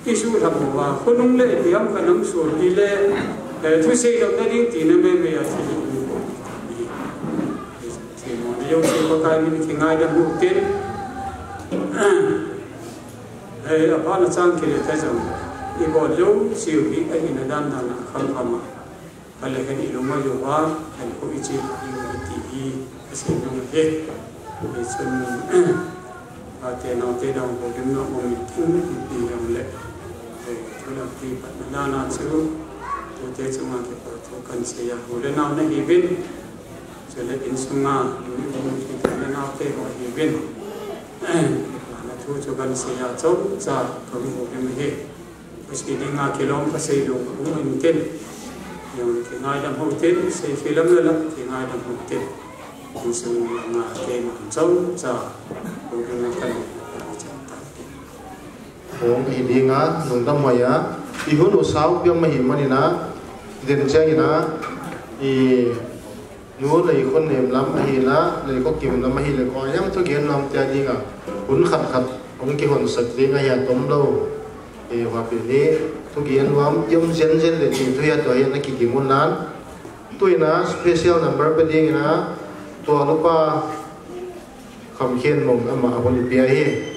Isu lham uva, khonung le ipi ham khat nang sul ti le, eh, thusei lham na ding tina mei mei a thil i um ko. Thil mo na jouse Pakai min kingaidam u tin. Eh, apa na chang kile ta jong. I bol jouse u hi, a hina dan dan a kham kham a. Kale khen i lung a jo va, khen ko i chi i ti hi, a sin nung he. Hi chun, a te nau te dang ko dim no mo mi tin, i ti dang le. He, tu la ti pat na na na chu, tu te chunga kipa thu kan sei a, u le nao na hi vin. Chu le insunga, i mi u mi ti u le nao te ho hi vin. Na thu chu kan sei a, chom cha, kan ko dim he. Ka sei dinga kilom ka sei lou, um in tin. Jong kingaidam ho tin, sei filam la la, kingaidam ho tin. Insung nga ke ma chau cha, ko dinga kan. Hung hi dinga, lungdam hoiya. I hun u sao piam ma hi manina, den chang ina, i Nu Leikhonnem lam ahina, Leikhokim lam ahile, koi ham thu gen lam tia dinga, hun khat khat, hung kihonsak ding ahi atom lou. E, va pi ni, Thugen nuam, i um jen jen le ti thu hi a tua hi ana kiging un nan. Tuin a special number pe ding in a, tua nupa Khamkhenmong ama ahung pia hi.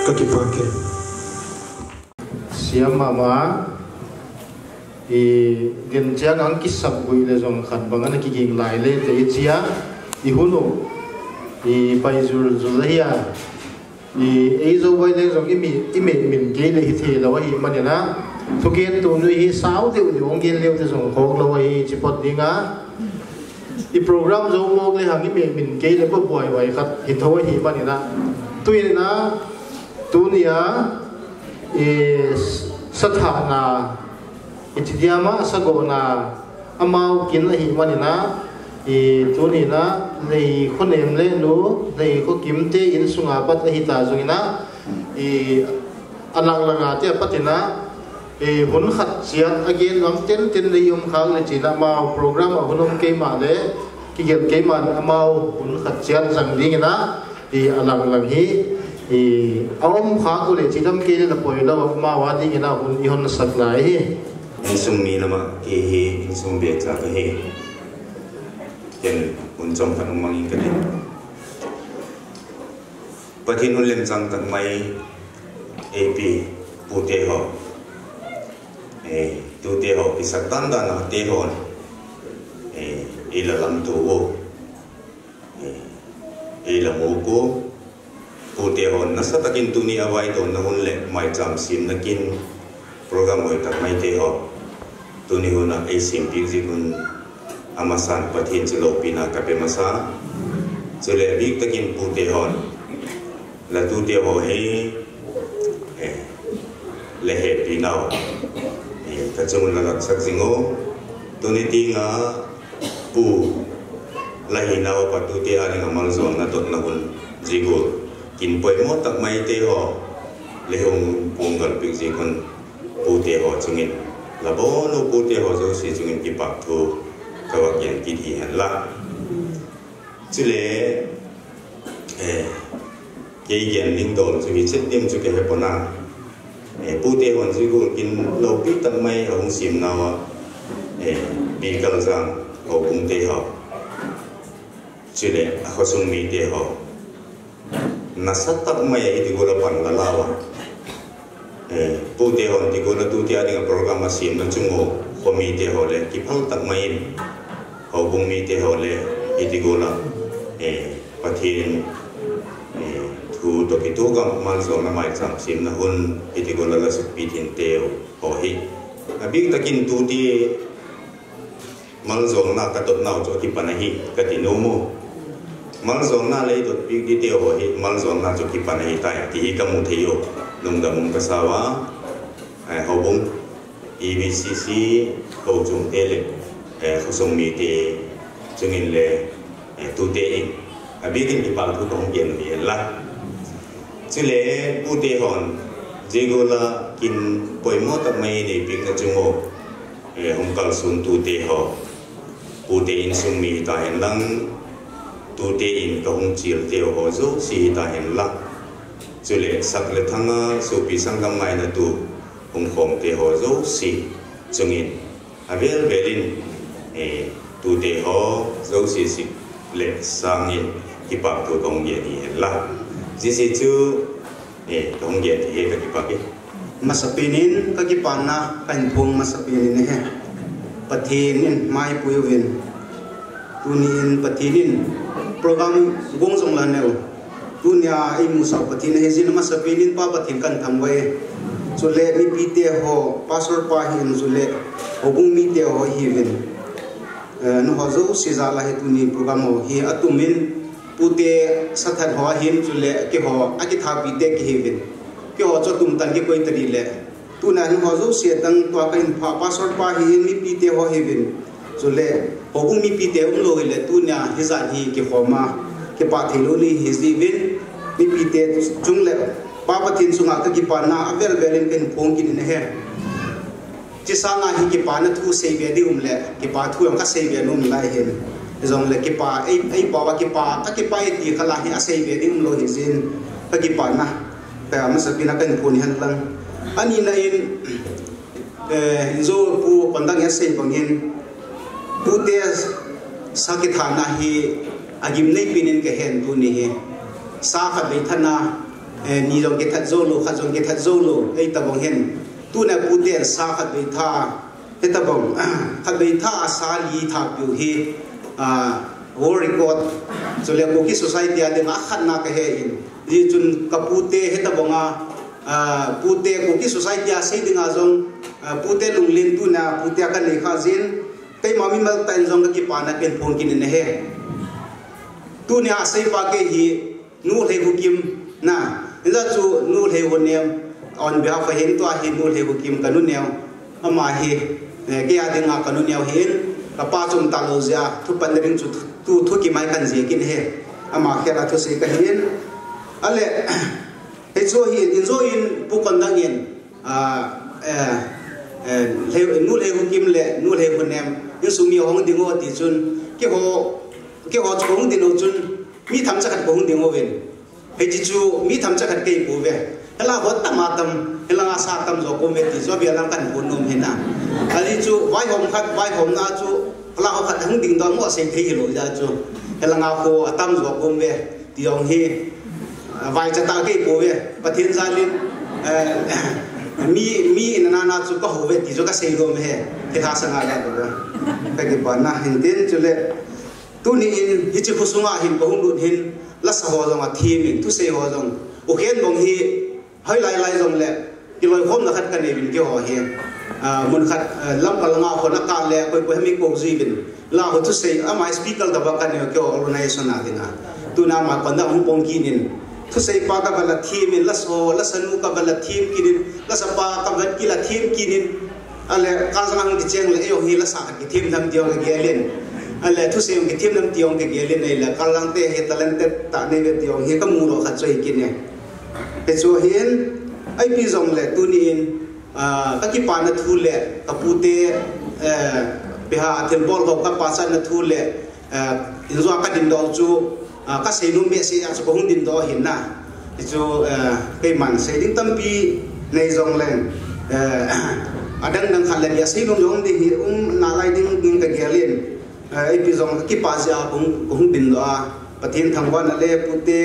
Ka kipah e. Siam mama, i gen chiang ang kisap gui le jong khat bang ana kiging lai le te i chia, i hun u, i pai jul jul ahi a. I, ei Zoubai leng jong i mi, i mi min kei le hi thei lou ahi manin a. Thugen tunu hi sao deu deu ong gen leu te jong khok lou ahi chi pot ding a. I program jou mong le hang i mi min kei le pa buai buai khat hi tho ahi manin a. Tuin a, tunia, i, sathana, i, thidiama sagona, amau kin ahi manin a, i, tunin a, Leikhonem le nu, Leikhokim te insunga pat ahi ta jongin a, i, alang langa te apat in a, i, hun khat chiat a gen lam ten ten le i um khang le chin a, amau program a hun um keima le, kigel keima le, amau hun khat chiat jang dingin a, i, alang lang hi, i, a um kha ko le chi dam kei le na poi lou, amau a dingin a hun i hon sak lai hi. Insung mi lama kei hi, insung bia cha ka hi. Ken hun chom khat mang in ka din. Pathen hun lemchang tak mai, A P, pute ho. Eh, tute ho, kisak dan dan a te ho. Eh, i la lam tu o. Eh, i la mo ko. Pute ho, nasatakin tuni a vaidonna hun le maicham simna kin program hoi tak mai te ho. Tuni hun a ei simpi jing hun amasan Pathen chu loupina ka pe masa. Chule bik takin pute hon, la tute ho hi, eh, le hepi nau. Eh, ka chung la lak sak jing o. Tuni tinga pu la hi nau pa tute a dinga maljong na dot na hun jigul. Kin poimo tak mai te ho, le hung pung gal pik jing hun pute ho chungin. La bonu pute ho jouse chungin kipak thu ka va gen kit hi hen la. Chule, eh, kei gen ding dol chu hi chet dim chu ka he pon a. Eh, pute hon jigul kin loupi tak mai a hung sim nau a. Eh, Pi Kaljang, Houbung te ho. Chule, a khosung mi te ho. Nasa tak mai a iti gula pan la lawa. Eh, pute hon ti gula tute a dinga program a simna chung o, khomi te ho le, kiphal tak mai in. Houbung mi te ho le, iti gula. Eh, Pathen, eh, thu to kitu gam maljong na maicham simna hun, iti gula la suk pi thin te ho hi. A bik takin tute Maljong na ka dot nau chu kipan ahi, ka ti nom u. Maljong na lei dot pi di te ho hi, maljong na chu kipan ahi tai, ti hi ka mu thei u. Lungdam um ka sa u a, eh, Houbung, E B C C, Houchung te le, eh, khosung mi te, chungin le, eh, tute in. A bikin kipak thu ka hung gen u hi la. Chule, pute hon, jigula kin poimo tak mai nei pik na chung o. Eh, hung kalsun tute ho. Pute insung mi hita hen lang, tute in ka hung chil te ho jouse hita hen lang. Chule sak le thanga, sopi sanggam ngaina tu, hung khom te ho jouse. Chungin, avel vel in, eh, tute ho jouse sik le sangin, kipak thu ka hung gen hi hen lang. Jouse chu, eh, ka hung gen hi ka kipak e. Masapen in ka kipana ka hin phong masapen in ahi. Pathen in maipui uvin. Tuni in Pathen in program gong jong la neo. Tunia eimusah Pathen ahi jin masapen in Pa Pathen ka hin thangvah e. Chule mipi te ho, Pastor pa hin chule Houbung mi te ho hiuvin. Eh, nangho jouse jal a hi tuni program ho hi atum in pute sathat ho ahin chule keiho a kithapi te kihiuvin. Keiho chu atum tan kikoi tadi le. Tuna nangho jouse tang tua ka hin pha Pastor pa hi mipi te ho hiuvin. Chule Houbung mipi te umlou hile tunia hijat hi kikhom a kipah thei lou ni hi jiuvin. Mipi te chung le Pa Pathen chunga ka kipana avel vel in ka hin phong kit in ahi. Chi sanga hi kipana thu seibe ding um le, kipa thu jong ka seibe nom lai hin. Jong le kipa, ei, ei pa va kipa, ka kipa e ti kha la hi aseibe ding um lou hi jin, ka kipana. Ka masapen a ka hin phong hen lang. Ani na in, eh, in jo pu pandang ya sei bang in. Pute sa kithana hi agim nei pen in ka hen tuni hi. Sa khat vei thana, eh, ni jong kithat jou lou, khat jong kithat jou lou, ei ta bang hin. Tuna pute sa khat vei tha, heta bang, khat vei tha a sa li tha piu hi, a, World record. Chule Kuki society a dinga khatna kahe in. Hichun kapute hitabanga, ah, pute Kuki society a sei dinga jong, ah, pute lunglen tuna pute a kanei kha jin. Keima mimal tah in jong kakipana kahin phong kit in ahi. Tunia aseipa kei hi Nu Lheihukim na. Hijeh chun Nu Lheihuneo on behalf a hin tua hi Nu Lheihukim kanu neo. Ama hi, eh, kei a dinga kanu neo hin. Kapa chu um talou jeh a, thupan ding chu thu, thu kimai kan jih kit in ahi. Ama khel a thusei kahin. Ale, hichu hin, injo in pu kondang in. Ah, eh, eh, Lhei-, Nu Lheihukim le Nu Lheihunem, insung mi hung ding o ti chun, keiho, keiho chu hung ding o chun, mi themcha khat hung ding o ven. Hiche chu mi themcha khat kei pou ve. Hilai ho tam a tam, hilai a sa tam jo kou ve ti chu, abia lam kan phun nom hina. Kali chu, vaihom khat, vaihomna chu, hilai ho khat hung ding dong mo sei thei hilou jeh chun. Hilai a ho atam jo kou ve. Ti jong hi, ah, vaicha tah kei pou ve, Pathen jal in, eh, mi, mi in ana na chu kahou ve ti chu kasei lou me he, thilha sanga la lou ve. Kakipana hin tin chule, tuni in hiche khosunga hin kahung lut hin, lasa ho jong athem in, thusei ho jong, u khen bong hi, Hoilai lai jongle, kiloikhomna khat kanei uvin keiho hi. Ah, mun khat, ah, lamkal langa khon akah le, koi koi hami kou jui uvin. La ho thusei, ama speaker tobang kanei u keiho organization a dinga. Tuna ama kondang hung pong kit in. Thusei pa kava la them in, lasa ho, lasanu kava la them kit in, lasa pa kava kila them kit in. Ale, kal jang hung kicheng le, eiho hi lasa khat kithem dam ti jong kagel in. Ale, thusei jong kithem dam ti jong kagel in, ale, kal jang te hi talented tah nei ve ti jong hi kamu lou khat chu hi kit in. Hichu hin, ipi jongle tuni in, ah, kakipana thu le, kapute, eh, piha thilbol ho kapachatna thu le, eh, injo a kadindoh chu, ah, kasei nom behseh a chu kahung dindoh ahin na. Hichu, eh, keiman sei ding tampi nei jongle, eh, adang dang khat le bia sei nom jong ding hi um nalai ding ding kagel in. Eh, ipi jong kakipa jeh a kahung, kahung dindoh a. Pathen thangvahna le pute,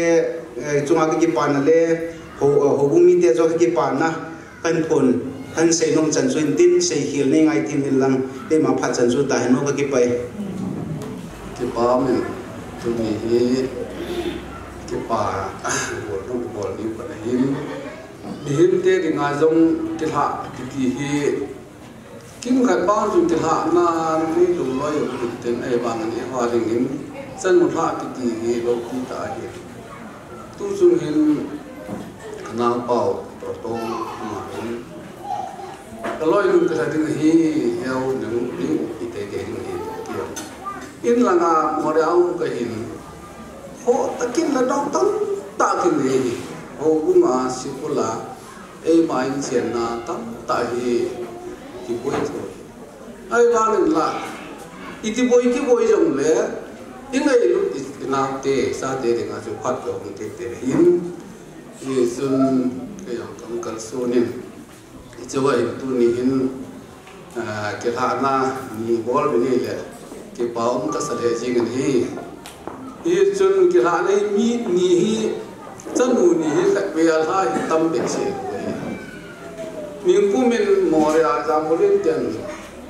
eh, chunga kakipana le ho, eh, houbung mite jong kakipana kahin phong, kahin sei nom chan chu hin tin, seikhel nei ngai tin lang, keima phat chan chu tahen o, kakipah e. Kipa um in, tuni hi kipa bol nu, bol ni u kana hin. Mihemte dinga jong kilhah kiti hi Kimkhat bang chun kilhahna nei lou loi u tin, ahivangin eiho dingin chanu lhah kiti hi loupi tah ahi. Tuchung hin ka naopa u Toto ama hin, ka loi lung kilha ding ahi, heu nung ning ite ke ding ahi, tia. In langa Moreh a um ka hin, ho takin la dong tam tah kin nei hi, ho bunga sikul a, Eima in chenna tamtah hi kiboi thou. Ahivangin la, iti boi kiboi jongle, ingailut i, inaote, chate dinga chu phat lou hung tete hin. Hichun, kei jong kakalson in. Hichu ahin tuni hin, Ah, kilhahna ni bol uvin ahile, kipa um kasa lheh jingin ahi. Hichun kilhahna hi mi ni hi, chanu ni hi khatvei a lha hi tam behseh lou ahi. Nikum in Moreh a Jambolin ten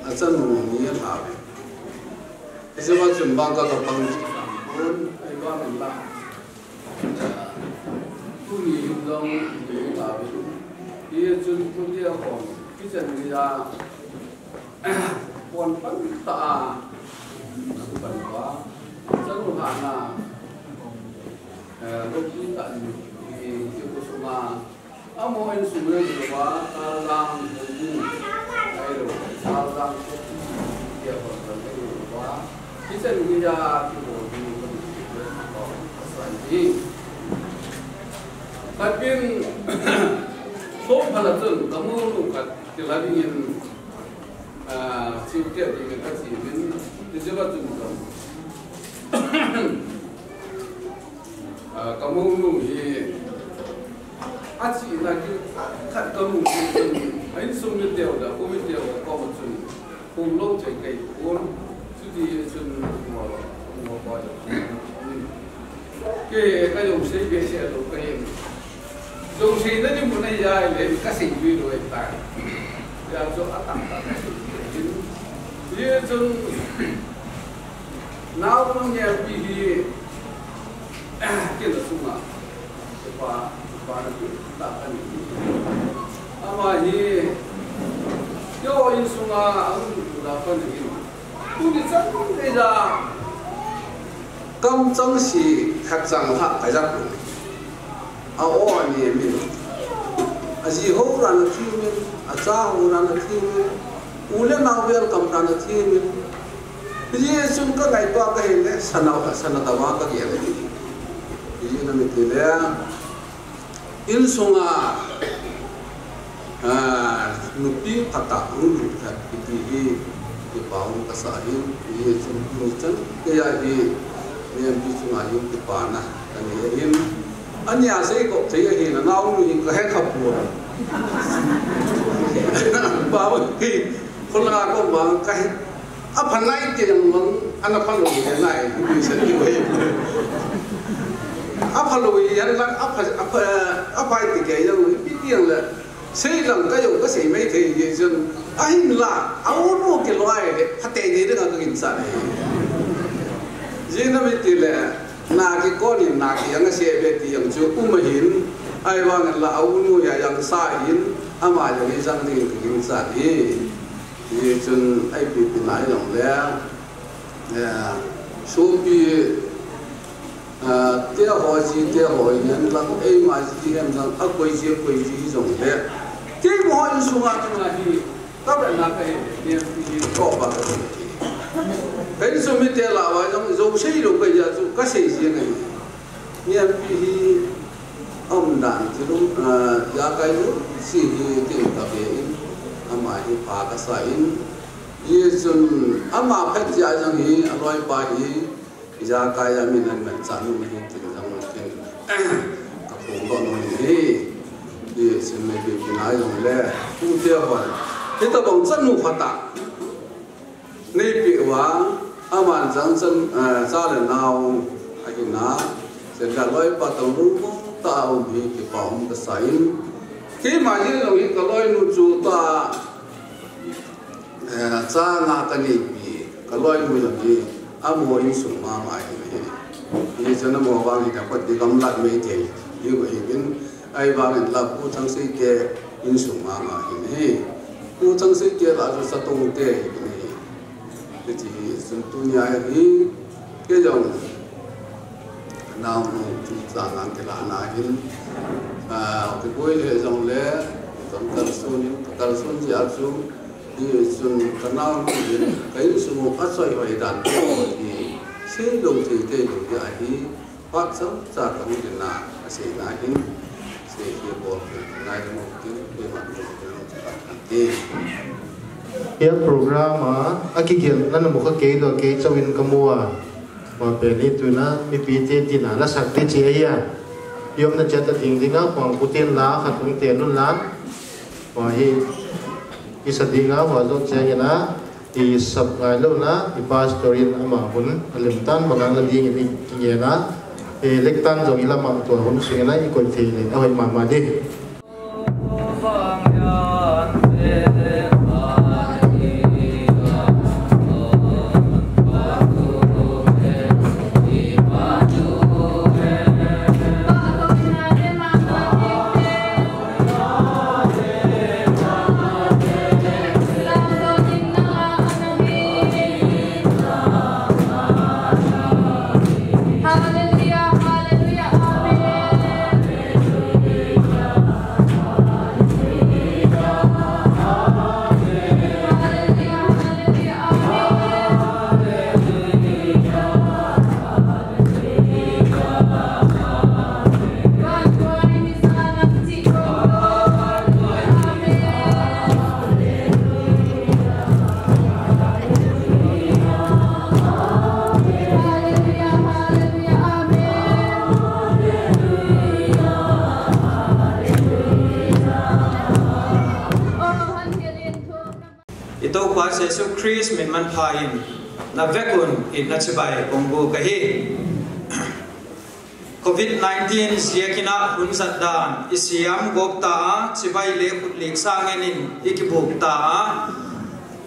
achanu ni alha uve. Hichea chun bang ka kapang, ahivangin la. Tuni hin jong, tuni ta uvin. Hichun tuni a kon, kitchen area, kon pan ta a, pan pa, chanu lhahna, eh, loupi tah in, i, i khosung a, amaho insung le louva, kal lang, houbung, ahilou, kal lang, tia kon pan le louva, Kitchen area kibol ding kati le, kasa hi. Khatvei, sopha la chun, ka monu khat, kila dingin, ah, chiu tia dingin kachi uvin, hichea chun ka, ah, ka monu hi, achena kikhat ka mu chun, a insung mi teu le, pu mi teu le, koma chun, Hung lou chai kai pon, chuti chun mo, mo pa ja. Kei ka jong sei behseh lou ka hin. Jong sei na ni mun a ja le ka sei dui lou tai. Ja chu a tam ta ka sei hin. Ye chun Naonu Nempi hi, kei la sunga, pa, pa na tu, ta ka ni. Ama hi, kei insunga, amun tu la ka ni. Tuni chan kei ja, kam chang si, khat chang ha, ka ja ku. A o a ni min. A ji ho ran a thi min, a cha ho ran a thi min. U le nau welcome ran a thi min. Hijeh chun ka ngaito a ka hin le, sana, sana tama ka gel e. Hijeh ina mi ti le, insunga, ah, nupi phatah hung lut khat kiti hi, kipa um ka sa hin, hijeh chun, mi chan, kei a hi, Nempi chunga hin, kipana, ka nei ahin. Ani a sei ko, sei ahin, a naonu hin, ka he kha pua. Pa, Khulanga ko bang ka hi. A pha nai ti jong bang, ana pha lou hi nai, mi sa ti wei. A pha lou hi yan lang, a pha, a pha, a pha ti ke jong, ipi ti jong le. Sei lang ka jong ka sei mai thei je chun. Ahin la, a u nu ke loi le, pha te de de ka kin sa le. Ji na mi ti le. Na kikon in na ki anga se be ti jong chu um ahin, ahivangin la a u nu hi a jangsa in, ama jong hi jang ding in ka ginchat hi. Hijeh chun ipi pi na jong le, eh, sopi, eh, te ho ji te ho in lang eima ji hem jang a koi ji koi ji jong le. Keima ho insunga tuna hi Ka vet na ka hi, Nempi hi ko ba ka hi. Ka insung mite lah uva jong, jo sei lou ka hi a chu, ka sei jeng ahi. Nempi hi, a um dan, ti lum, ah, ijakai jouse hi, tin ka ve in, ama hi pha ka sa in. Hijeh chun, ama phat jeh a jong hi, a loipa hi, Ijakai a min an man chan um ahi tin jong tin. Ka phongdoh nom in ahi. Hijeh chun ipi pi na jong le. Tute hon. Hitabang chanu phatah. Nei peh uva. Aman jong chan, eh, cha le nao. Ahin a. Chule loipa toh lungmong tah a um hi kipa um ka sa in. Keima jeh jong hi ka loinu chu ta. Eh, cha nga ka neipi, ka loinu jong hi, amaho insung mama ahi. Hijeh chun amaho vang hi, ka kot di gamlat mai thei, hi ko hi in, ahivangin la Pu Thangseite insung mama ahi. Pu Thangseite lah chu Chatongte ahi. Hiti hi, chun tunia hi, Kei jong, naonu chu cha nang kila na hin, ah, kiboi le jong le, jong kalson in, kalson jeh a chu, hijeh chun ka naonu hin, ka insung u achoi hoi dan hi, sei lou thei thei lou jeh a hi, phat chomcha ka hung din a, asei na hin, sei hi bol, ngai mo tin, kei ma mo tin, ka kan ti. Hiche program a, akigel na na mu kha kei doh kei chauin ka mu a. Wa pe ni tuna, mipite tina, la sak te che ahi a. Yom na chat a ding ding a, pang putin la, khat hung te nun la. Wa hi, i sa ding a, wa jong che ahi na, i sap ngai lou na, i pastor in ama hun, a lim tan, ma ngang la ding in i, i nge na. E, lek tan jong i la mang tua hun sung na, i koi thei le, a hoi mama di. Hallelujah, hallelujah, amen. I Toupa Jesu Christ min manpha in, na vek un in na chibai kong bu ka hi. Covid nineteen ziakin a hun zat dan, i siam gop ta a, chibai le khut lik sa ngen in i kibuk ta a,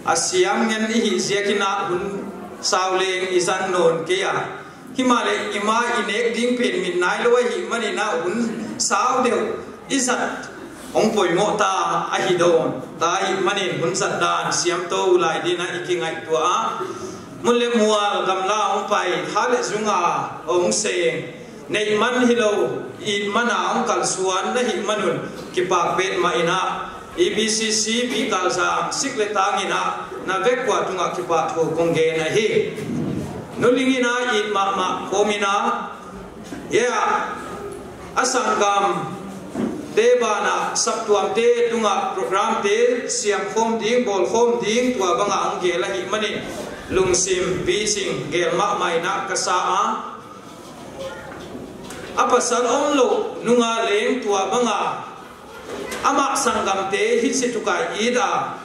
a siam ngen i hi ziakin a hun Sauleng ijat non kei a. Himahleh ima inek ding pen min nailou ahih manin a hun sao deu ijat hung poimo ta ahi don. Tua ahih manin hun jat dan siamtou lai dingin a ikingaito a. Mun le mual gamla hung pai, tha le jung a hung seng. Neih man hilou, it man a hung kalsuan nahih man un kipak pet mah in a, E B C C B Kaljang sik le tang in a, na vek ua tungah kipahthu kong gen ahi. Nu Ling in a it mahmah khom in a, hia, a sanggam te bana saptuam te tungah program te siam khom ding, bol khom ding, tua banga hung gel ahih manin lungsim pichin gel mahmah in a ka sa a. A pasal omlou nungah leng tua banga ama sanggam te hiche tukai it a,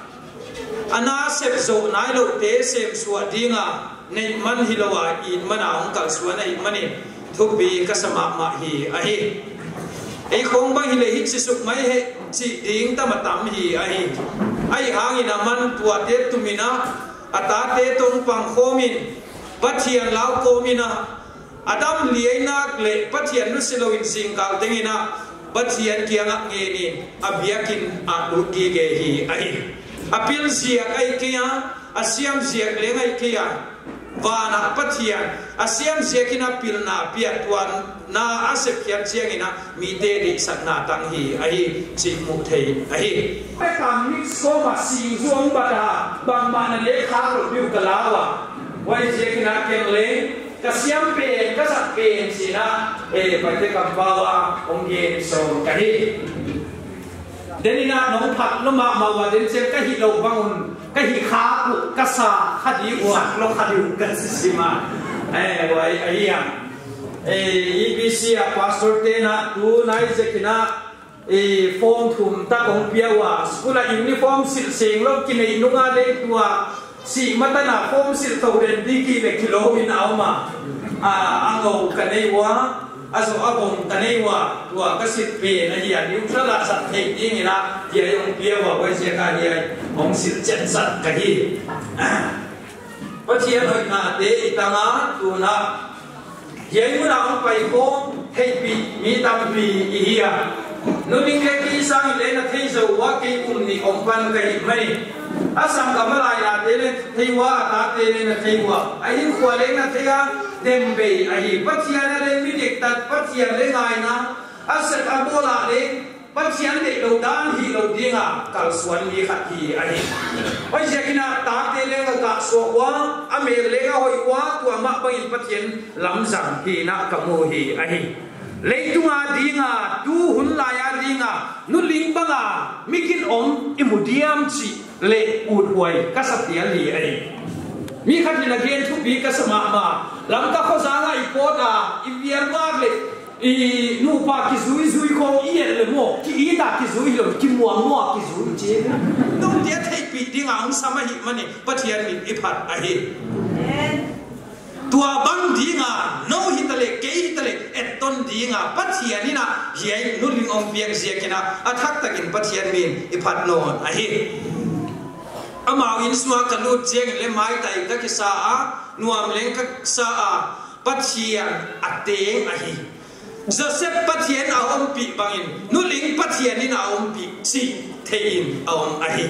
ana sep jou nailou te semsuah dinga, neih man hilou a it man a hung kalsuan ahih manin thupi ka sa mahmah hi ahi. Ei khong bang hileh hiche suk mai he chi ding tam a tam hi ahi. Ahih hangin aman tua te tum in a, a tate toh pang khom in, Pathian lau khom in a, a dam liai nak le Pathian nusia lou in jingkal teng in a Pathian kiang a ngen in a biakin a lut gige hi ahi. A pil ziak ahi kei a, a siam ziak leng ahi kei a, van a Pathian a siam ziak in a pilna pia, tua na a sep khiat chiang in a mite deisahna tang hi ahi, chih mu thei ahi. Pekam mix koma sing zuang bata, bangmah na le kha lo biu ka lau a. Huai ziak in a keng leng, ka siam pen, ka zat pen, chi in a, eh, Paite kampau a hung gen sawm ka hi. Den in a nong phat lou mahmah ua, den chiang ka hih lou bang un, ka hih kha u, ka sa kha di ua. Sa lou kha di u, ka si si ma. Eh, huai, ahi a. Eh, E B C a pastor te in a, tu nai ziak in a, eh, form thum tak hong pia ua, school a uniform silh seng lou kinei nunga leng tua, sih matan a form silh tou den di kile kilou in a um a. A, a ngou ka nei ua, a zo a bom ka nei ua, tua ka silh pen ahi a, neutral a zat thei ding in a, hiai hong pia ua, huai ziak a hiai hong silh chet zat ka hi. Pathian hoihna te i tang a, tun a, hiai mun a hong pai khom theihpih mi tampi i hi a. Nu Ling le kei sang in le na thei zou ua, kei um nih om pan ka hih mai. A sanggam a lainate le thei ua, a tate le na thei ua, a hinkhua le na thei a, dem bei ahi. Pathian a le mi diktat, Pathian le ngaina, a sep a bawl a le Pathian deih lou dan hih lou dinga kalsuan mi khat hi ahi. Huaiziakin a tate leng a kah suak ua, a mel leng a hoih ua, tua mah bangin Pathian lamzang hi in a ka mu hi ahi. Leitunga dinga, tu hun laia dinga, Nu Ling banga mi ginom i mu diam chih le uthuai ka sa pial hi ahi. Mi khat in a gen thupi ka sa mahmah. Lamka khozanga i pawt a, i vial vak le, i nupa kizui zui khong i et le maw, ki-it a kizui hilou, kimuang muang a kizui chi. Nungte a theihpih dinga hong sam ahih manin Pathian min i phat ahi. Tua bang dinga, nou hita le, kei hita le, etton dinga, Pathian in a, hiai Nu Ling hong piak ziakin a, a thak takin Pathian min i phat nawn ahi. Amau innsung a ka lut chiangin le maitai ka kisa a, nuam leng ka sa a, Pathian a teng ahi. Joseph Pathian a ompih bangin, Nu Ling Pathian in a ompih chih thei in a om ahi.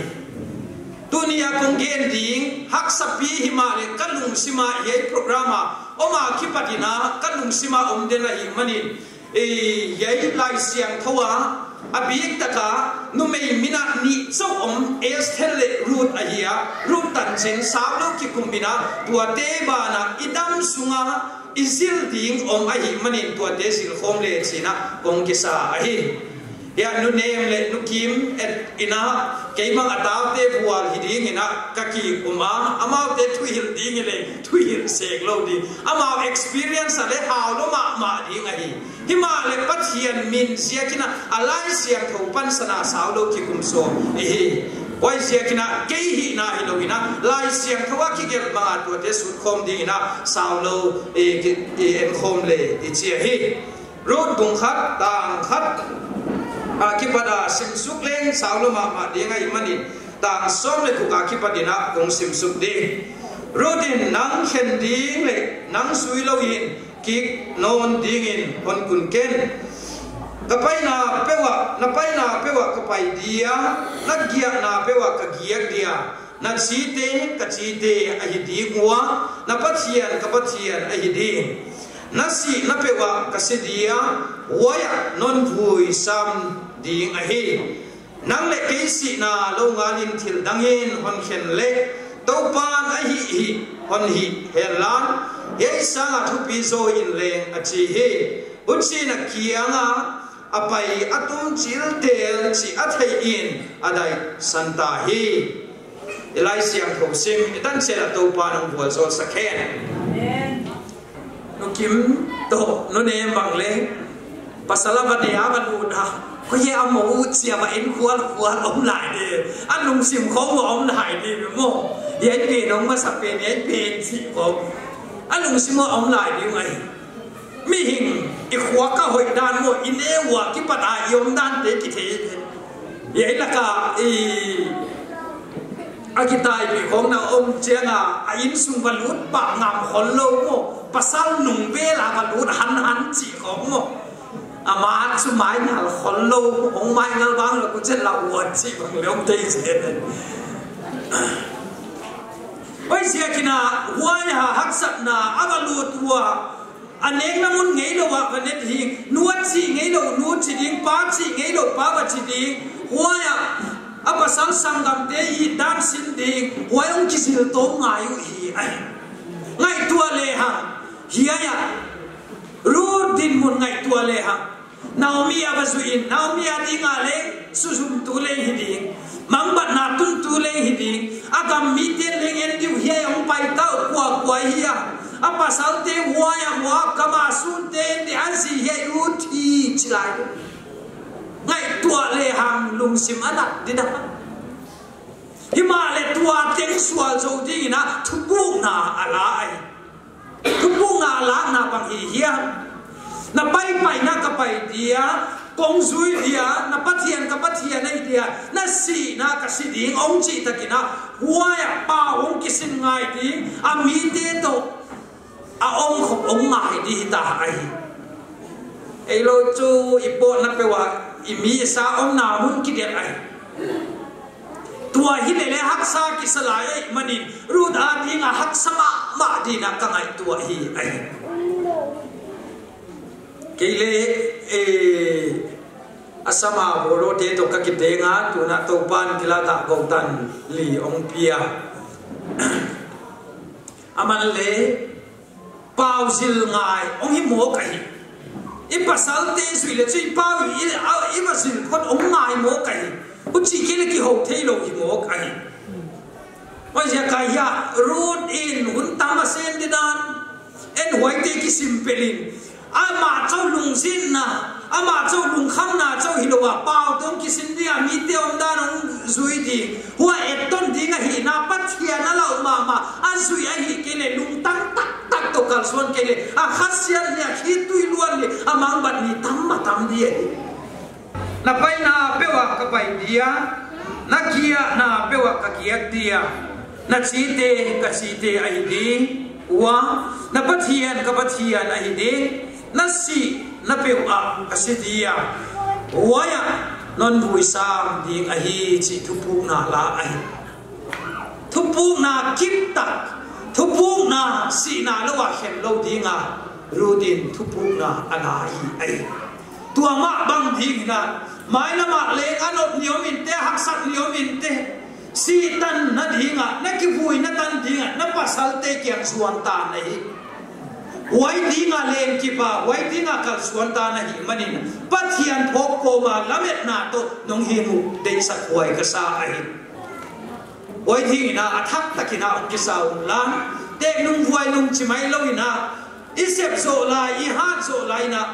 Tuni a kong gen ding, haksa pi himahleh ka lungsim a hiai program a om a kipat in a, ka lungsim a om den ahih manin, eh, hiai Laisiangthou a, a bik taka, numei min a nih chauh om, Esther le Ruth ahi a, Ruth tanchin, saulou kikum in a, tuate bana, i dam sunga, i zil ding om ahih manin tuate zil khom le chi in a kong kisa ahi. Hia Nu Nem le Nu Kim et in a, keimang a taute vual hi ding in a ka ki um a, amaute thuhilh ding le thuhilh sek lou ding. Amau experience a le hau lou mahmah ding ahi. Himahleh Pathian min ziakin a, a Laisiangthou pansan a saulou kikum sawm i hi. Huaiziakin a, kei hihna hilou in a, Laisiangthou a kigelh banga tuate sut khom ding in a, saulou, eh, ki, eh, en khom le, i chi ahi. Ruth bung khat, tang khat a kipat a simsuk leng saulou mahmah ding ahih manin, tang sawm le guk a kipat in a kong simsuk ding. Ruth in, nang khen ding le nang sui lou in kik non dingin hon kun ken. Ka paina peuva, na paina peuva ka pai dia, na giahna peuva ka giah dia, na chite ka chite ahi ding ua, na Pathian ka Pathian ahi ding. Na sihna peuva ka si dia, huaia non vui sam ding ahi. Nang le kei sihna lou ngal in thil dang in hon khen le, Toupan ahi hi hon hi hen lan, hiai sanga thupi zo in leng a chi hi. Huchi na kianga a pai a tum chil tel chi a thei in a dai san ta hi. I Laisiangthou sim i tan chel a Toupan hon vualzawl sak hen. Amen. Nu Kim toh, nu Nem bang le, pasal a va ne a va lut a, koi a mo u chia va en khual khual om lai di, a lungsim khong va om lai di mo. Hiai pen hong masa pen, hiai pen chi khong. A lungsim va om lai di ngai. Mihing, i khua ka hoih dan mo, i neu a kipat a i om dan te kithei. Hiai laka, i, a kitaipi khong na om chianga, a insung va lut pah ngam khol lou mo, pasal nung vel a va lut han han chi khong mo. Ama chu mai ngal khol lou, hong mai ngal vang lou, ku chen la uan chi bang le om tei chen. Oi, zia kina, huai a haksatna a va lut ua, a nekna mun ngei lou a va ne ding, nu a chi ngei lou, nu chi ding, pa chi ngei lou, pa va chi ding, huai a, a pasal sanggamte i dan sin ding, huai hong kizil to ngai u hi ai. Ngaihtuah le hang, hiai a, Ruth dinmun ngaihtuah le hang. Naomi a va zui in, Naomi a dinga leng suzumtu leng hi ding, mangbatna tuntu leng hi ding, a gam mite leng en diu hiai hong pai tau kua kua hi a, a pasalte huai a Moab gam a sunte en di a zi hiai u thi chi lai. Ngaihtuah le hang lungsim a nat di na. Himahleh tua teng sual zo dingin a thupukna a la ai. Thupukna a lakna bang hi hiam? Na paipaina ka pai dia, kong zui dia, na Pathian ka Pathian ahi dia, na sihna ka si ding, hong chih takin a, huai a pau hong kisin ngai ding, a mite toh a om khop hong ngai ding hita ahi. Eilou chu i potna peuh a, i mi i sa omna mun kidel ahi. Tua hi lele haksa kisa lai ahihmanin, Ruth a dinga haksa mahmah dingin ka ngaihtuah hi ahi. Kei le, eh, a sama bolo te toh ka kitenga, tuna Toupan kila ta gou tan li hong pia. Aman le, pau zil ngai hong hi mawk ahi. I pasalte zui le chu i pau i, a, i va zil khot hong ngai mawk ahi. Huchi kei le kiho thei lou hi mawk ahi. Huaiziak a hia, Ruth in hun tam a sem ding dan, en huaite kisim pelin. Ama chauh lungzinna, ama chauh lungkhamna chauh hilou a, pau toh hong kisin ding a, mite omdan hong zui ding. Hua etton ding ahihna, Pathian a lau mahmah, a zui ahih kei le, lungtang taktak toh kalsuan kei le, a khasiat le, a khitui luan le, a mangbat ni tam a tam ding ahi. Na paina peuh a ka pai dia, na giahna peuh a ka giah dia, na chite ka chite ahi ding ua, na Pathian ka Pathian ahi ding, na sihna peuh a ka si dia, huai a non vui sam ding ahi, chih thupukna la ahi. Thupukna kip tak, thupukna sihna lou a khen lou dinga, Ruth in thupukna a la hi ahi. Tua mah bang dingin a, mailam a leng a nop ni om inte, haksat ni om inte, sih tan na dinga, na kivuina tan dinga, na pasalte kiang suan ta na hi. Huai dinga leng kipa, huai dinga kalsuan ta na hihmanin, Pathian phawk kawma lametna toh nong hing u deihsak huai ka sa ahi. Huai dingin a, a thak takin a hong kisa un lang, tek nung vuai nung chi mai louin a, i sep zoh lai, i hat zoh lai in a,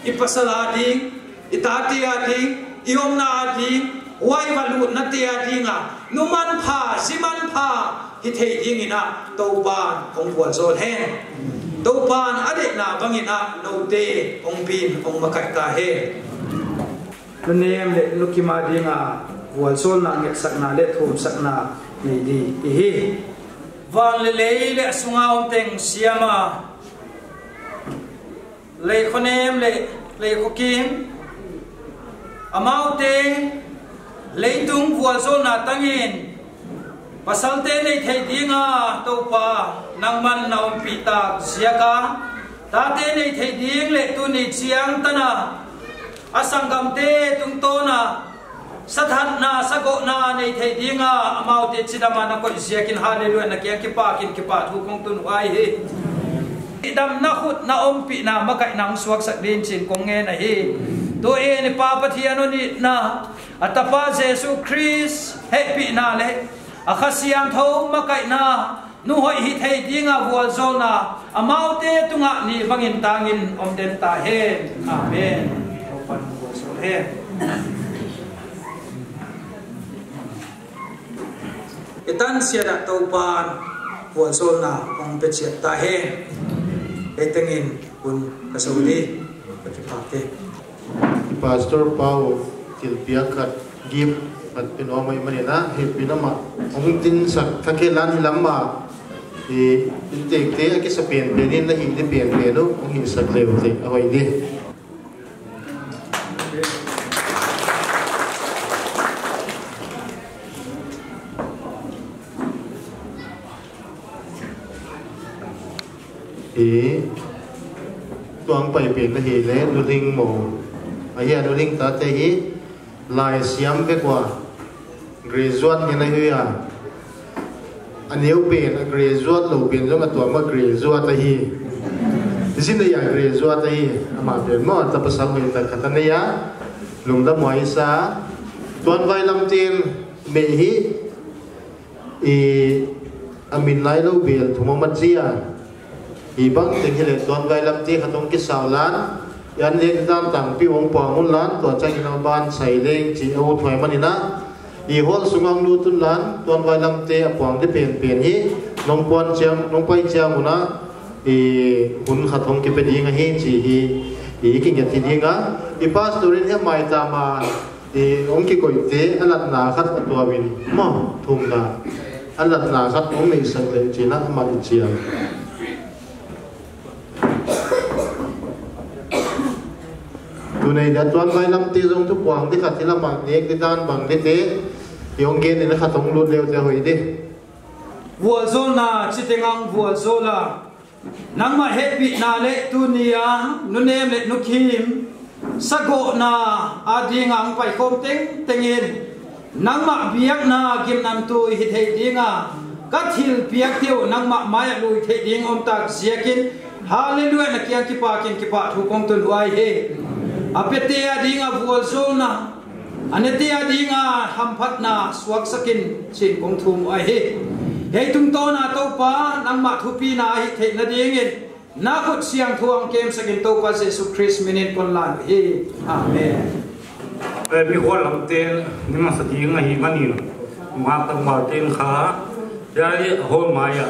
i pasal a ding, i tate a ding, i omna a ding, huai va lutnate a dinga, nu manpha, zi manpha, hi thei dingin a, Toupan hong vualzawl hen. Toupan a deihna bangin a, note hong pin, hong makaih ta hen. Nu Nem le Nu Kim a dinga vualzawlna, ngetsakna le thumsakna nei di ihi. Van le lei le asunga um teng siama, lei khonem le lei khokim, amaute leitung vualzawlna tangin pasalte nei thei dinga Topa nangman na umpi tak ziaka, tate nei thei ding le tuni chiang tana a sanggamte tungtawna sathatna, sagawhna nei thei dinga amaute chidama na koih ziakin hallelujah na kiang kipakin kipa thu kong tun huai hi. Damna khut na ompihna makaihna hong suaksak din chin kong ngen ahi. Tu in i Pa Pathian hon itna, a Tapa Jesu Christ hehpihna le a Kha Siangthou makaihna, nuhoi hi thei dinga vualzawlna amaute tunga ni bangin tangin om den ta hen. Amen. Topan vualzawl hen. I tan siana Topan vualzawlna hong pe chiat ta hen. Ei tengin hun ka so di. Ka kipak e. Pastor Pau, thilpiak khat, gift khat pe nom ahi manin a, hehpihna ma, hong tinsak thak e lan hi lam ma, i, i tekte a kisa penpen in na hi di penpen u, hong hinsak leu te, a hoi di. I, tuang pai pen na hi le, nu Lhingmo. Ahi a, nu Lhing tate hi, Laisiam vek ua, graduate ngen ahi a. A neu pen, a graduate lou pen jong a tuam a graduate ahi. Zin a graduate ahi. Ama pen mo, ta pasal hoi ta khat a nei a. Lungdam huai sa. Tuan vai lam tin, me hi, i, a min lai lou bel thum a ma chi a. Hibang teng hile tuan vai lam te khat hong kisau lan, i an le dan tangpi hong puang un lan, tua chang in a ban sai leng chi a u thuai manin a, i hall sung a hong lut un lan, tuan vai lam te a puang te pen pen hi, nong puan chiang, nong pai chiang un a, i hun khat hong kipe ding ahi chi hi, i kinget hi ding a, i pastor in he mai ta ma, i hong kikoi te, a latna khat a tuam in, mo, thumna, a latna khat hong nei sak le chi na, ma i chiang. Tunei dia tuan vai lam te jong thu puang di khat hi lama nek di dan bang di te. Yong gen in khat hong lut leu te hoi di. Vualzawlna chitengang vualzawla. Nangma hehpihna le tunia nunem le nukhim sagawhna a dinga hong paikhawm tengtengin. Nangmah biakna gimnamtui hi thei dinga, ka thilpiak teu nangmah mai a lui thei ding om tak ziakin, hallelujah na kiang kipakin kipa thu kong tun huai hi. A pete a dinga vualzawlna, a nete a dinga hamphatna suaksakin chin kong thum huai hi. Hei tungtawna Topa, nangmah thupina a hi theihna dingin, na khut siangthou ang kemsakin Topa Jesu Christ minin kon lan hi. Amen. Eh, mi hol lam ten, ni masa ding ahi manin. Ma tang ma ten kha, ya ye hol ma ya.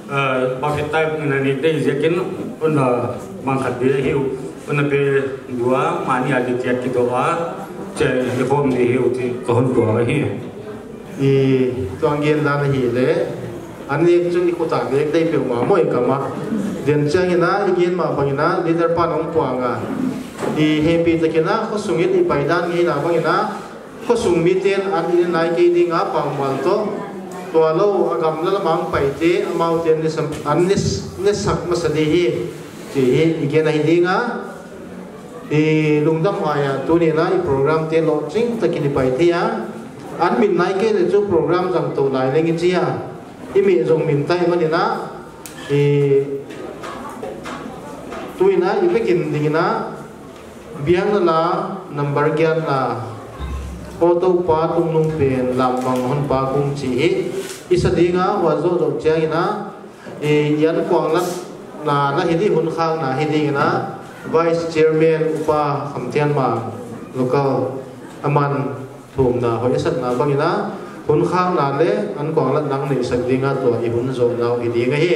Eh, bucket type ni na ni dei ziakin, un na mang khat de hiu, un na pe dua, ma ni a di tiat ki dua, che ni hom ni hiu ti ka hon dua hi. I tuang gen dan ahi le, an nek chu i khut a nek dei peuhmah maw i kam a. Den chiang in a, i gen ma bang in a, leader pan hong puang a. I hehpih takin a, khosung in i pai dan ngeina bang in a, khosung miten an in nai kei ding a, pangmal toh. Tua lou, a gamla lam a hong pai te, amau ten ni sam, an ni, ni sak masa di hi. Ti hi, i gen ahi ding a. I lungdam huai a, tuni na i program te lawhching takin i pai thei a. An min nai kei le chu program zang to lai leng i chi a. I mi zong min tai manin a. I tuni na i vekin ding in a. Biang na la, number giat na. Auto pa tung nung pen, lam bang hon pa kung chi hi. I sa ding a, hua zo zo chiang in a. I, i an kuang lat na, na hi di hun khang na hi ding in a, Vice Chairman Upa Khamthianmang local aman thumna hoi a satna bang in a, hun khang na le an kuang lat nang nei sak ding a tua i hun zo nau hi ding ahi.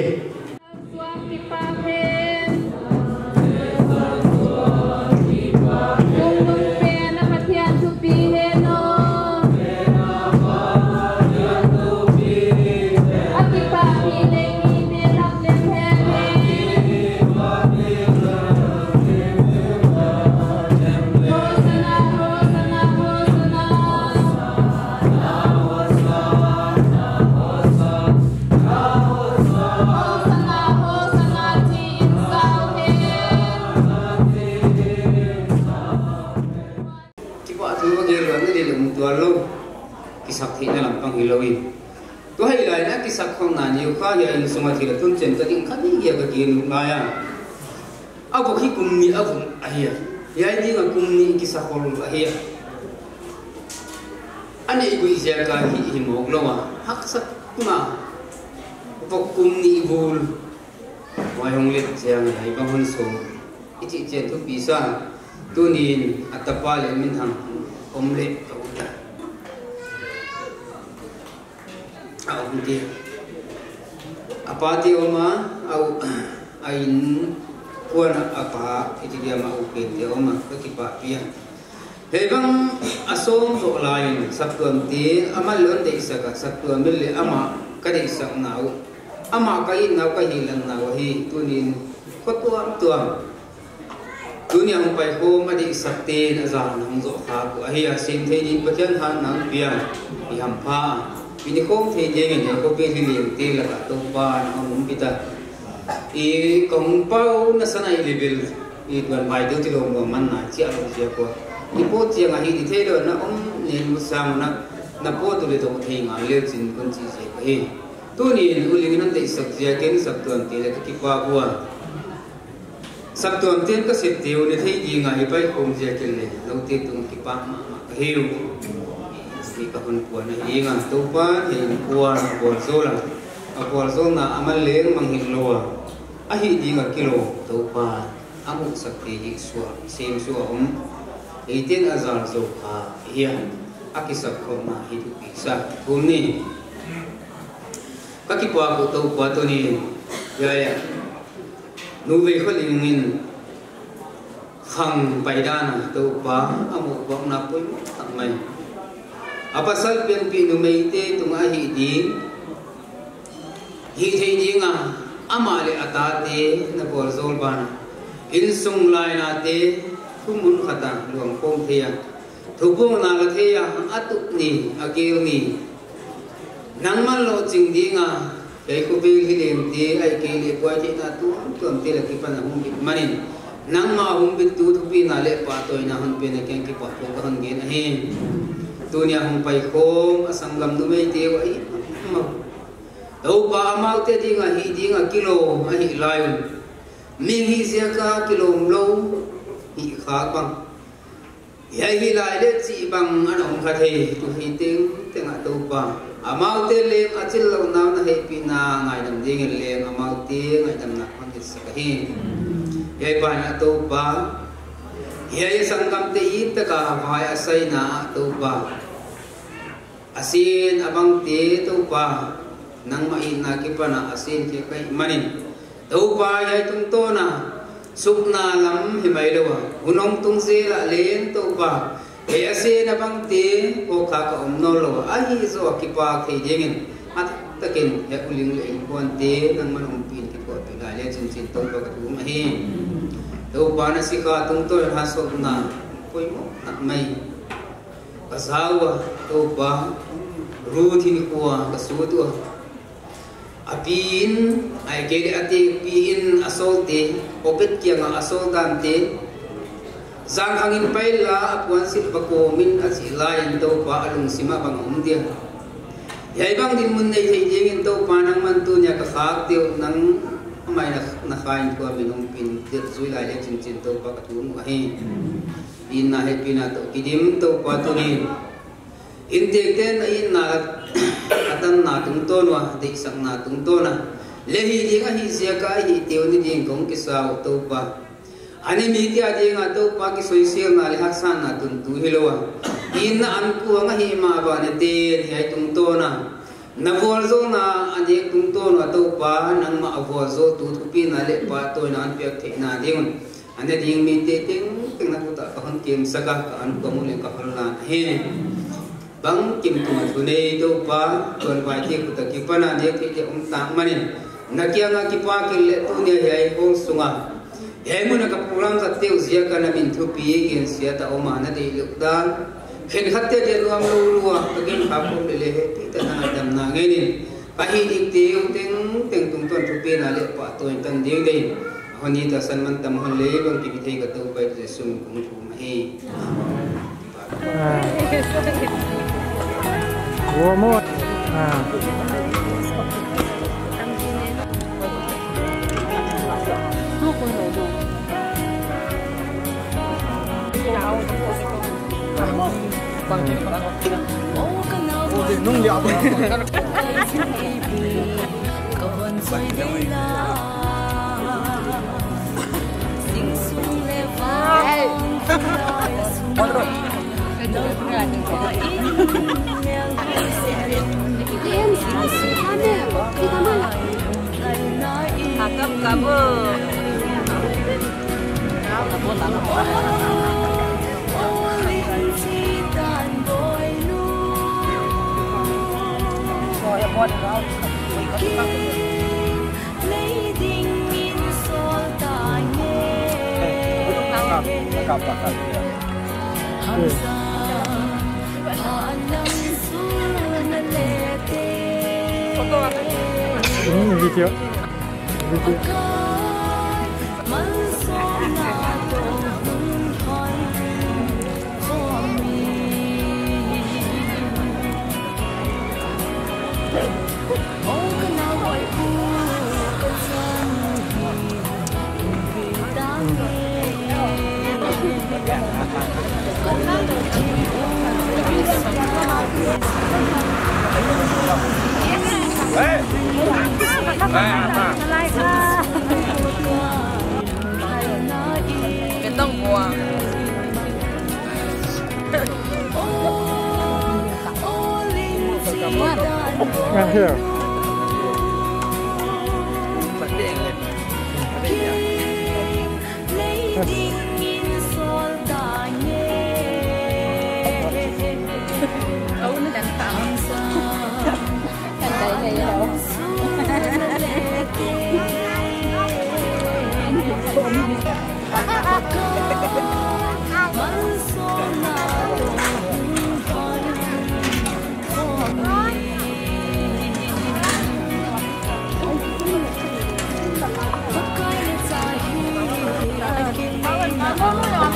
sak theina lampang hilou in. Tua hilai a kisakhomna ni u kha hia insunga thil a tun chen ta ding khat ni hia ka kinu lai a. Avop hi kum ni avum ahi a. Hiai dinga kum ni kisakhol ahi a. Anei gui ziaka hi himawk lou a. Haksa ma. Vop kum ni vul. Huai hong let chiang hiai bang hon sawm. I chih chian thupi sa. Tunin a tapa leh minthang om leh ka ut a. A om dia. A pa te om a, a u, a in kuan a pa, i ti dia ma u pen te om a, ka kipa pia. Hei bang a sawm zo lai in, saptuam te, ama lon deihsak a, saptuam leh ama ka deihsak nau. Ama ka in nau ka hi lan nau ahi, tunin ko tuam tuam. Tunia hong pai khom a deihsak ten a zan hong zoh kha ku ahi a, sem thei ding Pathian hatna hong pia i hampha a. I ni khom thei ding in he khopi hi leng te laka Toupa na hong um pita. I kong pau na sana i level i tuan bai deu ti lom lom man na chia lo chia ko. I po chiang ahi di thei lo na om nen mu sang na na po tu le to thei nga le chin kun chi se ko hi. Tunin u ling nan deihsak zia ken saptuam te le ka kipa bua. Saptuam ten ka sep teu le thei dinga hi pai khom zia ken le, noute tung kipa mahmah ka hiu. Hi ka hun kuan ahi nga, Toupa, hei in kuan a kuan zol a. A kuan zolna a man leng mang hin lo a. Ahi dinga kilo, Toupa. A muhsak te hi suak, sem suak um. Eiten a zal zo kha, hian. A kisak khomna hi thupi sa. Thum ni. Ka kipa ko Toupa tuni. Ya, ya. Nuvei kho lingin khang pai dan a Toupa a mu bang na poimoh tak mai. A pasal pianpih numei te tung ahi ding. Hi thei ding a ama le a ta te na bol zol ban. Insung lai na te thumun khata luang khom thei a. Thubung na la thei a, a tup ni, a gel ni. Nangman lo ching ding a, kei ko bil hi lem ti, ai kei le buai ti na tuam tuam ti la kipan a hung bit manin. Nangma hung bit tu thupi na le pa toi na hung pen a keng kipa ko ka hung gen ahi. Tunia hung pai khom a sanggam numei te wa i ma. Toupa amau te ding a hi ding a kilo a hi lai un. Mi hi ziaka kilom lo hi kha bang. Hiai hi lai le chih bang ana om kha thei, tu hi teng teng a Toupa. Amau te leng a chil lo nau na hei pi na ngaidam ding in leng amau te ngaidam na hon hit sak ahi. Hiai pa na Toupa. Hiai sanggam te i taka vai a sai na Toupa. A sin a bang te Toupa, nangma itna kipan a a sin te kai manin. Toupa hiai tungtawn a, sukna lam hi mai lo a, hun hong tung zel a leng Toupa, hiai a sin a bang te, ko kha ka om nawn lo a, ahi zo a kipak thei dingin, a takin, hiai u ling le in kuan te, nangman hong pin kikuan pi lai le chin chin Toupa ka thum ahi. Toupa na sikha tungtawn a sukna, poimoh nak mai. Ka zau a, Toupa, Ruth in khua ka sut ua. A pi in, ai kei le a te pi in a sol te, Obed kianga a sol dan te. Zangkhang in pai la, a puan sil va kawm in a chih lai in Toupa a lungsim a bang a um dia. Hiai bang dinmun nei thei dingin Toupa nangman tunia ka khak teu nang amai na, na kha in khua min um pin, tet zui lai le chin chin Toupa ka thum u ahi. Itna hepina toh kidim Toupa tunin. Intek ten a itna a tanna tungtawn ua, deihsakna tungtawn a. Le hi ding ahi ziaka ahi teu ni ding kong kisa u Toupa. Ani mi tia dinga Toupa kisoiselna le haksatna tuntu hi lo a. Itna an kuang ahi mah bang a ten hiai tungtawn a. Na vualzawlna a nek tungtawn ua Toupa, nangmah a vualzawltu thupina le pahtawina an piak theihna dingun. A ne ding mite tengteng na khut ah ka hon kemsak a, ka an kuam uh leng ka hon lan ahi. Bangkim tunga thunei Toupa, tuanvaite khut a kipan a nek theih te um tak manin. Na kianga kipak in le tunia hiai hall sunga. Hiai mun a ka program zat teu ziaka na min thupi gensia ta om a na deih leuh dan. Khenkhat te dia nuam lou lou a, ka gen kha khom le le hepita na ngaidamna ngenin. Ka hih dik teu tengteng tungtawn thupina le pahtawina tan ding dei. Hon hita san man tam hon le bang kibi thei ka Toupa Jesu min kong thum ahi. Wo mo. Ah. Hmm, video. Video. Ah, here.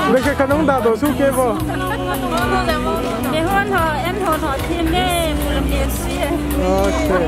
Leke kanung da do su ke bo. Ke hon ho, em hon ho, thim ne, mulam ne si. Okay.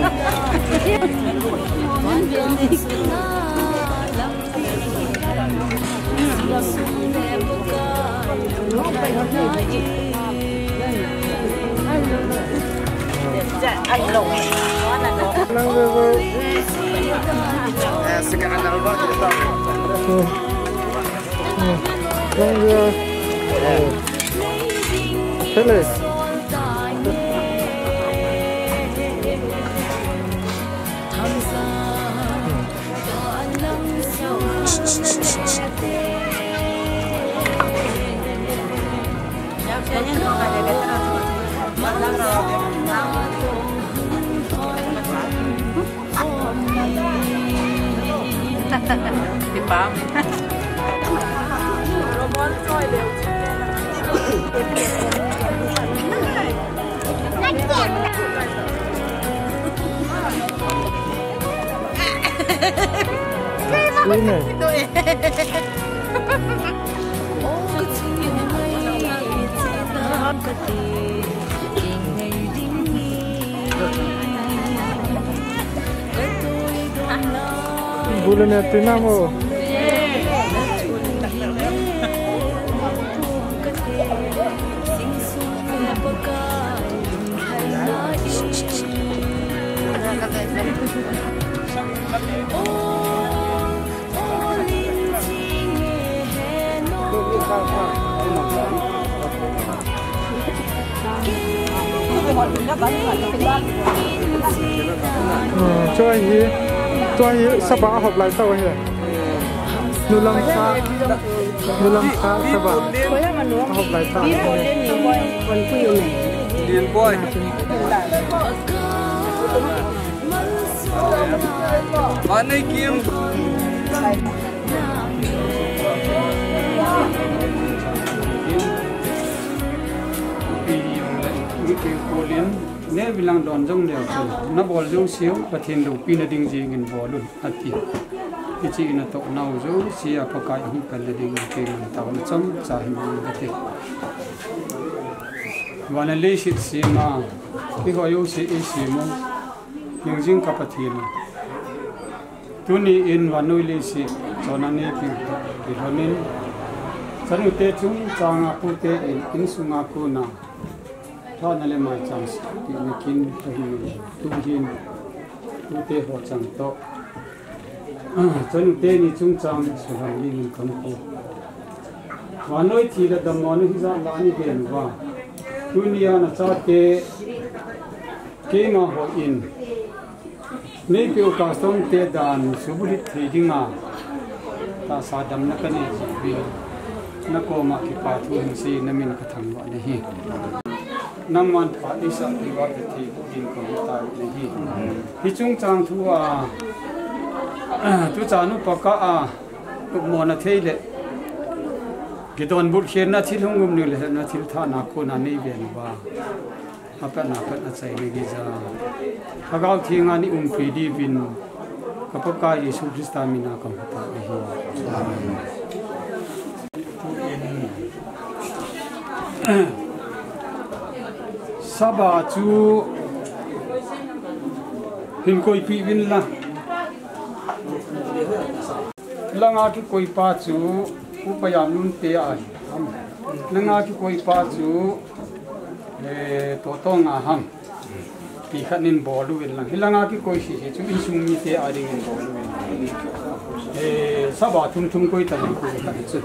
Bule me tina mo. Hmm, chua hi, chua hi saba a hop lai tau hi. Nulam sa, nulam sa saba a hop lai tau hi. Din boy. Manei Kim. Neh vin lang don jong leu chun, na bol jouse u Pathen loupina ding jeng in bol un, ati. Hiche in atoh nau jouse a Pakai ahung pel na ding in kei ngan taona chomcha hi mang kati. Van le leiset sem a Kihoi u si i simu, hingjing ka Pathen. Tuni in vannoi leiset chonna neipeh u toh kilhonin, chanute chungchang a pute in insunga kona thana le maicham sempeh na kin kahin, tuhin tute ho chang toh Chanu teni chungchang suhlan dingin kamu. Vannoi thi le damna hijat lah a ni ven uva, tunia nachate keima hon neipeh u custom te dan subulhit thei dinga tahsa damna kanei jeh uvin, nakoma kipa thu hinsei namin kathangvah nahi. Nangman phat eisah thei uva phatthei boh ding kahung tao nahi. Hiche chungchang thu a, tuchan u pakah a, upmona thei le kidonbut khenna thil hung um ni le na thil thana kona neiven uva, apatna pat achai nagija Lhagao Theng a nei umpi diuvin ka Pakai Jesu Christa mina kahung tao ahi. Saba chu hin koipeh uvin lang. Langa kikoipa chu Upa Jamlun te ahi. Langa kikoipa chu, eh, Totonga ham. Ti khat in bol uvin lang. Hilanga kikoi sese chu insung mite a dingin bol uvin. Eh, saba thum thum koi ta ding koi khat chu.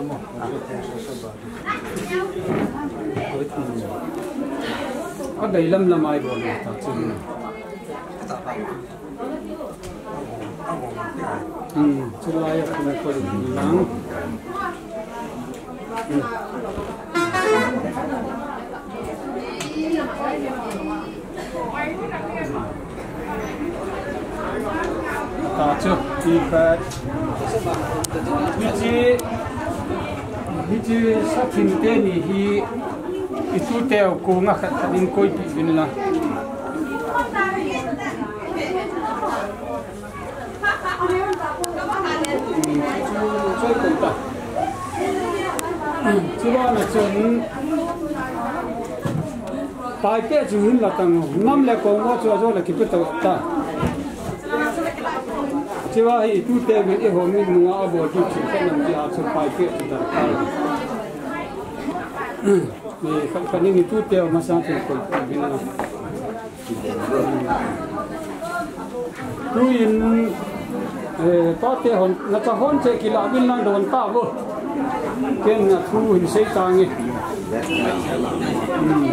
Adei lam lam a ibol ta chu. Hmm, chulai a khun koi lang. Hmm. Ta chu, ti khat. Hiche, hiche sa thim teni hi, itute u kong a khat khat in koipeh uvin lang. Chubana chun paipeh chu hin la tang, nam le kong mo chu ajo le kipe to ta. Chuva hi itute uvin eiho mi nunga abol chu chu khat nam ji a chu paipeh chu darkar. Ni khat khat in itute u masang chu koipeh uvin lang. Tuin, eh, pate hon, nacha hon che kilah uvin lang don tauvo. Ken na thu hin sei tange. Hmm.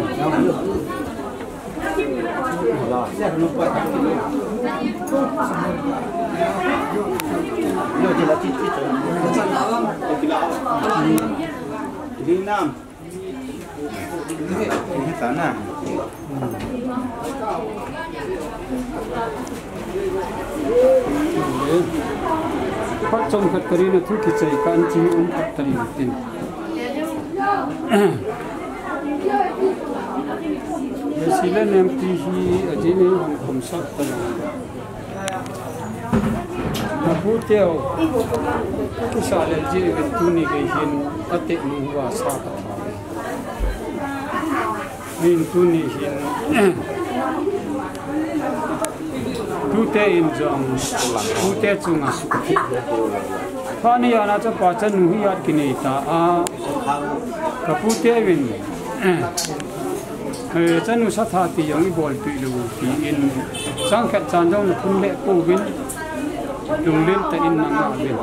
Ding nam. Hi ta na. Phat chomkhat tari na thu kichai ka an chi um khat tari tin. Sila nem ti hi ajini hong khom sat ta na. Napute u, kisa le ji ven tuni gei hin ate nu uva sa ka tha. Min tuni hin, tute in jong, tute chunga. Phani ana chapa chanu hi at kinei ta a, ka pute uvin. Eh, chanu sa tha ti jong ibol pi lou ti in, chang khat chan jong na phun le pouvin, lunglen tah in na ngah uvin.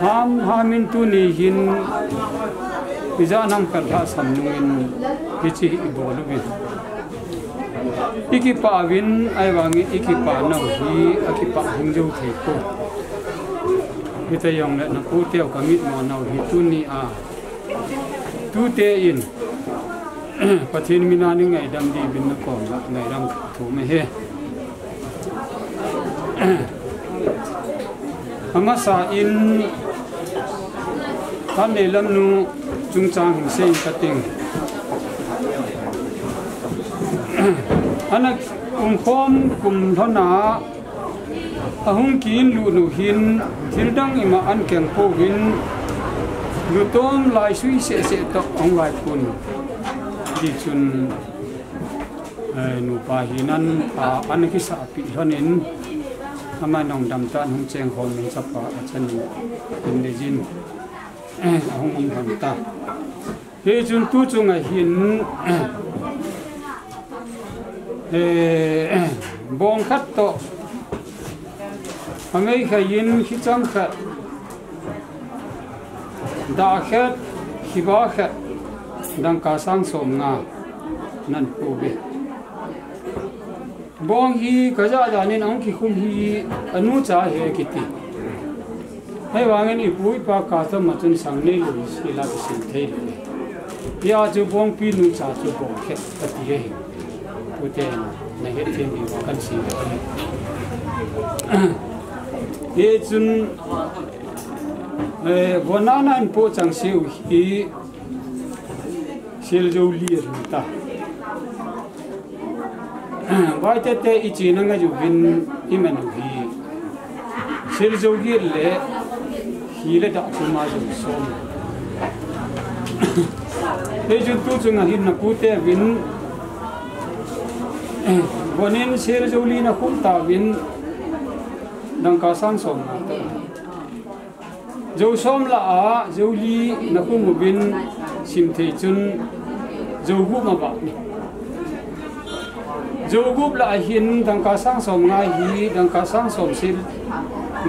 Ham, ham in tuni hin, ija nam khat lhasam nung in, hiche hi ibol uvin. Ikipah uvin, ahivangin ikipah nau hi, akipah hung jou thei poi. Hita jong le na pute u ka mit mo nau hi tuni a. Tute in, Pathen mina nei ngaidam diuvin na kom la, ngaidam thum ahi. Amasa in, Thanleilam nu chungchang hin sei ka ting. Ana um khom kum lhona, ahung kilut nu hin, thil dang ima an keng pouvin, lutom laisui seh seh toh ahung lai pon. Ti chun, Eh, nupa hinan, a, ana kisahpi lhonin, ama nung dam tan hung cheng khom in chapa achan in, in le jin, eh, ahung um lhon ta. Hichun tu chunga hin, eh, bong khat toh, amei khat in, khichang khat, dah khat, khiba khat, dangka sang som nga, nan pu be. Bong hi kajah jah nin ahung kikhum hi anu cha ahi kiti. Ahivangin ipu ipa custom a chun sang neilou sela kisin thei lou. Hia chu bongpi nu cha chu bong khat kati ahi. Tuten nahet thei diu kahin sei ahi. Hichun, eh, von a nahin po chang seu hi sel jo li ahi ta. Vai tete ichena ngai uvin iman u hi. Sel jo li le hi le dah chu ma jo som. Hichun tu chunga hin napu te uvin. Von in sel jo li nakhum tauvin. Dangka sang som nga ta. Jo som lah a, jo li nakhum uvin sim thei chun jo gup ma ba ni. Jo gup lah a hin dangka sang som nga hi, dangka sang som sel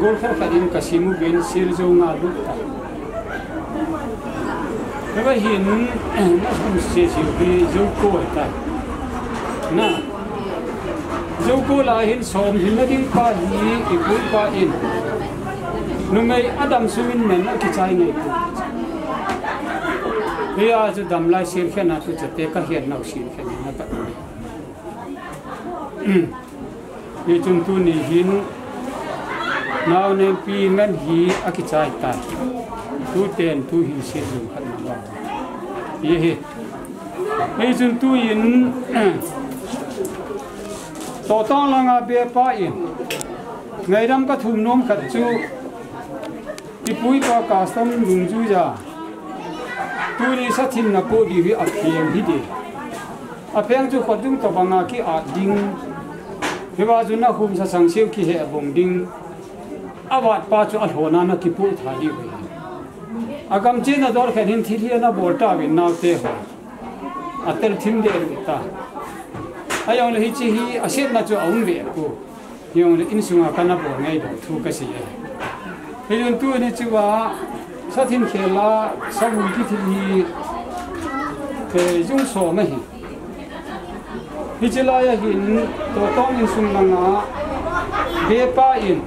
gol khat khat in kasim uvin sel jo nga lut ta. Kava hin, nakhum sese hi jo ko ta. Na. Jo ko lah a hin som hinna ding pa hi, ipu ipa in. Numei adam sungin men akichai ngai pu. Hia chu damlai sel khen a tu chate kahet nau sel khen na ka. Hichun tuni hin nao nempi men hi akichai ta. Tuten tu hi sel jong khat na ba. Ye hi. Hichun tu in Tohtong langa be pa in, ngaidam kathum nom khat chu, ipu ipa custom dungjuiya, tuni sa thin napo diu hi apheng hiding. Apheng chu khotdung tobanga ki-at ding. Hiva chu nakhum sa chang seu kihe bong ding. Avat pa chu alhona nakipo tha diu hi. Agam chena dol khen hin thil hi nabol tauvin naote ho. Atel thim deh lou ta. Ahijongle hiche hi asetna chu aum ve pu. Hijongle insunga kana bol ngai doh thu kasei e. Hijong tuni chua, sa thin khela, sa vun kithil hi, eh, jung som ahi. Hiche laia hin, Tohtong insung langa, be pa in,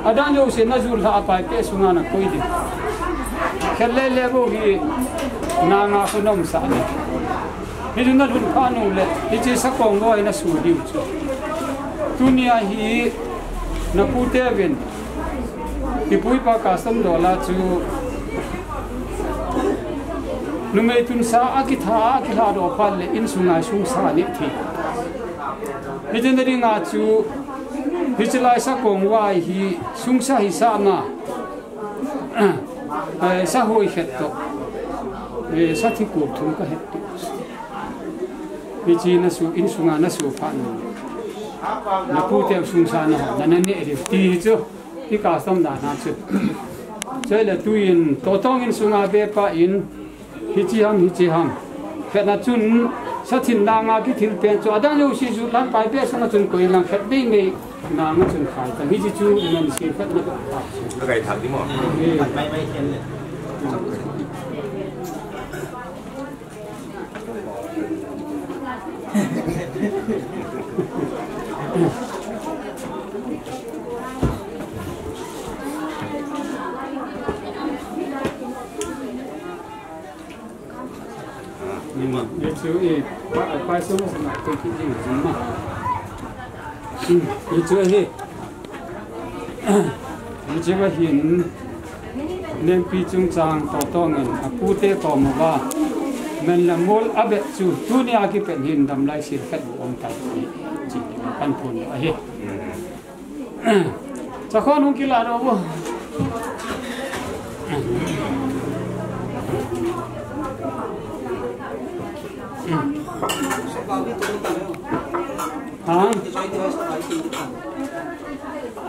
adang jouse najul lha a paipeh sunga nakoi ding. Khet lele bou hi, na nga khu naumsah le. Hichu nalhun phat uleh, hiche sakong loi nasu diu chu. Tunia hi, napu teuvin, ipu ipa custom dola chu, numei tunsa akitha, akilha doh phat le insunga sungsa ni thi. Hiche na dinga chu, hiche lai sakong vai hi sungsa hi sa ma. Eh, sa hoi khat toh. Eh, sa thi kop thum kahet toh. Hiche nasu, insunga nasu phat uleh, napu teu sungsa naho, nana neh diu ti chu. Hi custom dan a chu. Chule tuin, Tohtong insunga be pa in, hiche ham, hiche ham. Khetna chun, sa thin langa kithil pen chu, adang jouse jul lha a paipeh sunga chun koi lang khet bei mei, langa chun khai ta. Hiche chu, iman se khetna ka pa chu. Ka kai thak di mo. Eh. Hiche va hin, Nempi chungchang Tohtong in apute kom uva, men le mol abep chu tunia kipat hin damlai sel khat bou um tai ti, ti kahin phon ahi. Chakhon hung kila doh bou. Hang.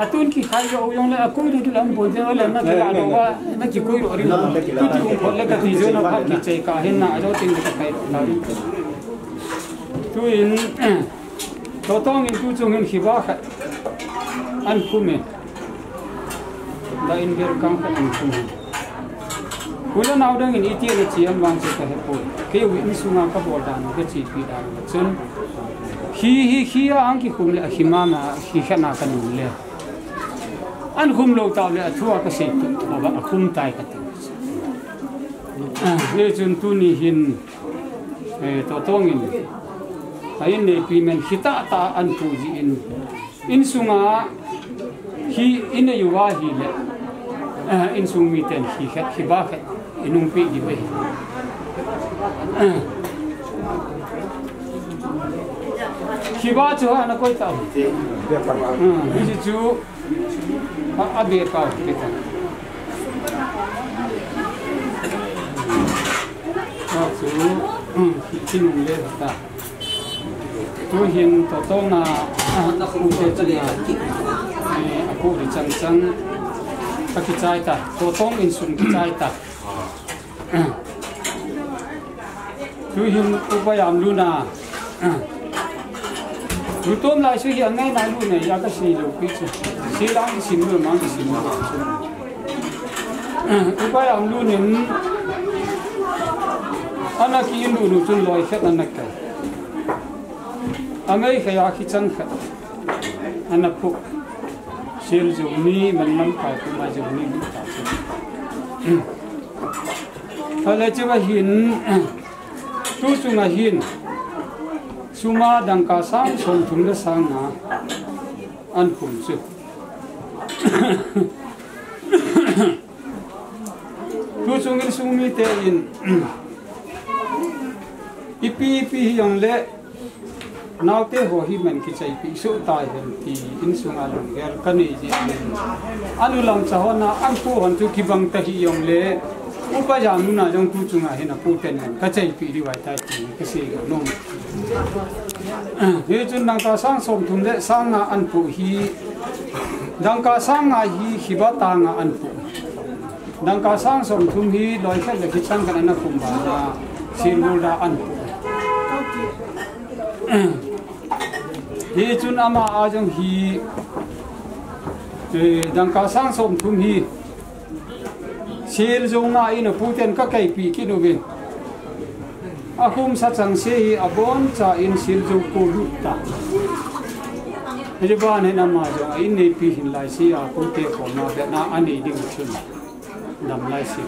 Atun kikhai jo jongle akoi ri lam bol jongle na kila doh va, na kikoi ri lam. Tuti um khol le kati jo na phat kichai kahin na ajo ting kakai. Tuin, Totong in tuchung in khiba khat ahin khum e. Dah in ber kang khat ahin khum e. U le nao dang in iti ana chi am vang chu kahepoi. Kei u insunga kabol dan, kachepi dan chun. Khi hi, khi a ang kikhum le akhi mama, khi khat na kanung le. Ahin khum lou tah le athua kasei tup, akhum tai kati. Ah, hichun tuni hin, eh, Totong in, a inneipi men khitah tah ahin pu jin, insunga hi innei uva hile, eh, insung miten khi khat, khiba khat inungpeh diu ahi. Eh. Khiba chu ha na koi tau. Hmm, hichu a, a be pau, be pau. Achu, um, ki, kinung le ta. Tuhin Totong a, a, u te chunga, eh, apu hi chang chang, akichai ta. Totong insung kichai ta. Tuhin Upa Yamlun a. Lutom lai su hi angai nai lu ne ya kasei lou pi chu. Sei lang kisin lou mang kisin lou. Upa Yamlun in ana ki in lu lu chun loi khat ana kai. Angai khat a kichang khat. Ana phu. Sel jong ni man man kai pu ma jong ni ni ta chu. Ahile chu ahin, tuchunga hin, sum a dangka sang somthum le sang nga ahin khum chu. Tuchung insung mite in, ipi ipi hijongle, naote ho hi man kichaipi soh tai hen ti insunga lunggel kanei jeh in. Anu lamcha hon a, ahin pu hon chu kibang ta hijongle, Upa Yamlun a jong tuchunga hin apu ten hen kachaipi diu ahitai ti kasei nom. Hichun dangka sang somthum le sang nga ahin pu hi, dangka sang nga hi khiba tah nga ahin pu. Dangka sang somthum hi loi khat le kichang khat ana khum bana, sel gol da ahin pu. Hichun ama a jong hi, eh, dangka sang somthum hi, sel jong nga in apu ten kakaipi kit uvin. Akhum sa chang se hi abon cha in sel jong ko lut ta. Hiche ban hin ama jong a inneipi hin lai se a pute koma bena anei ding chun. Dam lai se.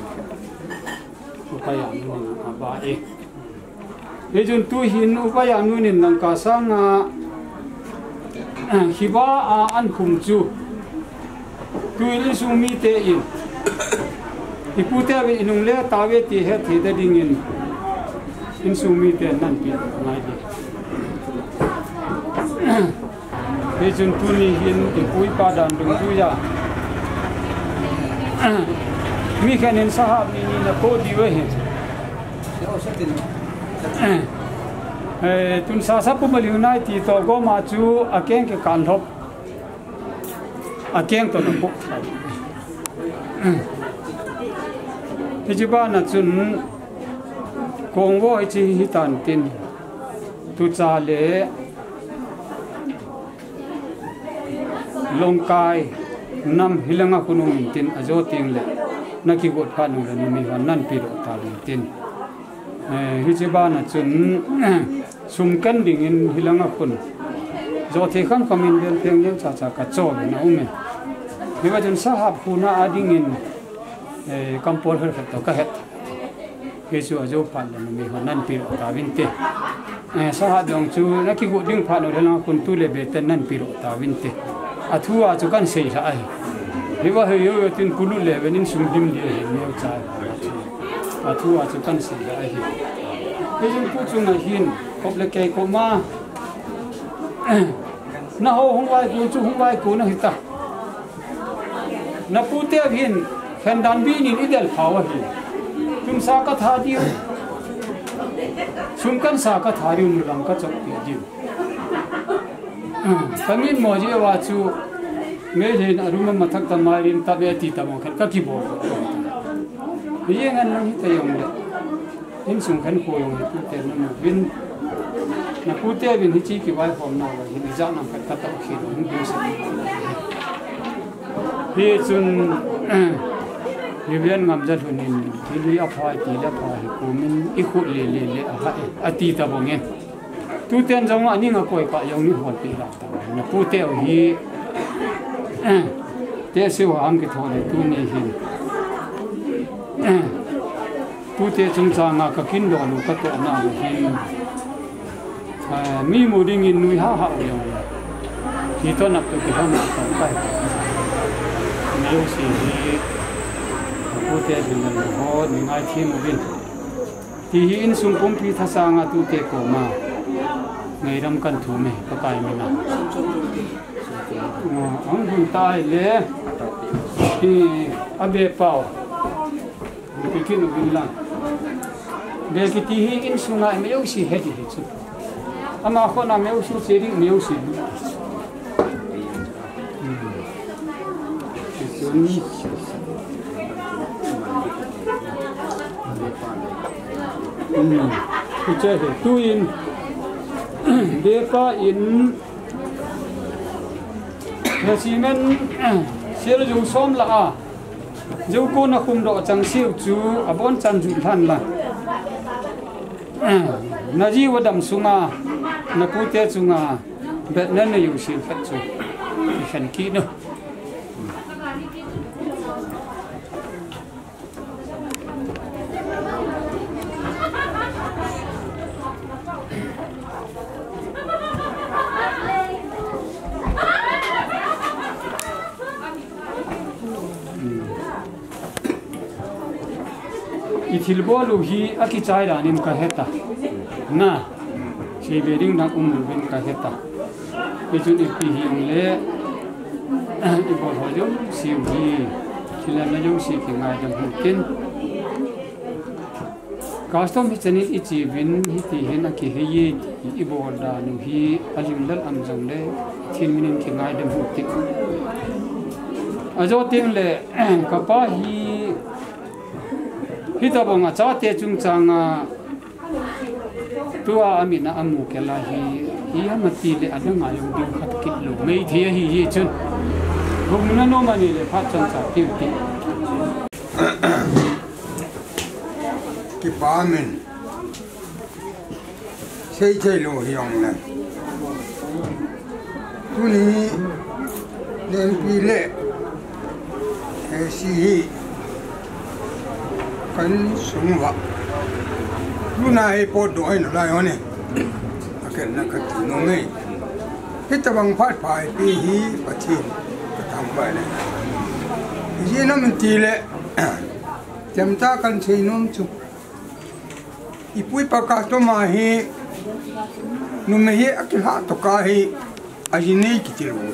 Upa Yamlun in aba e. Hichun tuhin Upa Yamlun in dangka sang nga, khiba a ahin khum chu. Tuin insung mite in. Ipu te uvin inung le ta uve ti hetthei ta dingin. Insung mite nanpi ngai di. Hichun tuni hin ipu ipa dan dungjuia. Mi khat in sahap ni ni na po diu ahi. Eh, tun sa sa puma liu nai ti toh goma chu akeng kikan lhop. Akeng toh na po. Hiche bana chun kong vo hiche hitan tin. Tucha le Longkai nam hilanga khun um intin ajo teng le, na kigot phat nung le numei hon nanpi doh tauvin tin. Eh, hiche bana chun, sum kan dingin hilanga khun. Jo thei kham kham in bel peng neu cha cha ka cho le na um e. Hiva chun sahap khuna a dingin, eh, kampol hel khat toh ka het. Hichu ajo phat le numei hon nanpi doh tauvin te. Eh, sahap jong chu na kigot ding phat nung le lang khun tu le be ten nanpi doh tauvin te. Athu a chu kan sei lha ahi. Hiva hei yo yo tin kulut le ve nin sum dim di ahi neu cha. Athu a chu kan sei lha ahi. Hijong tu chunga hin kop le kei koma. Na ho hung vai ko chu hung vai ko na hita. Na pute hin khen dan bi nin i del phau ahi. Tun sa ka tha diu. Sum kan sa ka tha diu, nu lang ka chok pi diu. Ka min mo jeh uva chu, Meitei in a room a mathak ta mai rin ta ve ti ta mo khat ka kibol. Ye ngan nang hita jong le. Insung khankho jong hi tute na mu vin. Na pute vin hiche kivaihom na uva hin ijat nam khat ka tao khin hung ding sa. Hichun, Reverend Ngamjalhun in, "Thil hi apha, ti le apha hi kumin, i khut le le le aha e," ati ta bang in. Tuten jong aning a koi kah jong ni hol pi la ta. Na pute u hi, tehse u hang kitho le tuni hin. Tute chungchang a ka kin doh u ka toh na u hin. Ah, mi mu ding in nui ha ha u jong. Hi to nap to ki hon to kai. Mi u si hi. Tute bin na ho ni ngai thi mu bin. Ti hi insung pumpi thasang a tute koma ngairam kan thum e, Pakai mina. Ah, ang hun tai le. Hi a be pau. Pikin u bin lang. Be kiti hi insunga mi u si he di hi chu. Ama khona mi u si che ding mi u si. Hmm. Hmm. Hiche hi tuin, be pa in, he cement, sel jong som la a, jong ko na khum doh chang siu chu, abonchan ju lhan la. Na ji u dam sunga, na pute chunga, bet na na u sil khat chu. I khen kit nu. I thilbol u hi akichai dan in ka he ta. Na, sei be ding dan um uvin ka he ta. Hichun ipi hi um le, i bol ho jouse u hi, thil lam na jouse kingaidam u hitin. Custom hi chanin i chi uvin, hiti hin akihei e ti i bol dan u hi, alim lal am jong le, thil min in kingaidam u hitin. Ajo teng le, ka pa hi, hitabang a chate chungchang a, tua amin a amu kei la hi, i ama ti le adang a jong ding khat kit lou. Meitei ahi hi chun. Hung na nom ani le phat chang cha tiu ti. Kipa min. Sei thei lou hi jong le. Tuni, Lenpi le, eh, si hi, kan sung uva. Tuna hi pot doh ahi nalai hon e. Aken na kati nom e. Hitabang phat pha ipi hi Pathen ka thangvah e. Ijeh inem itile, chemcha kan seinom chu. Ipu ipa custom a hi, numei hi akilhah tokah hi, aji nei kiti lou.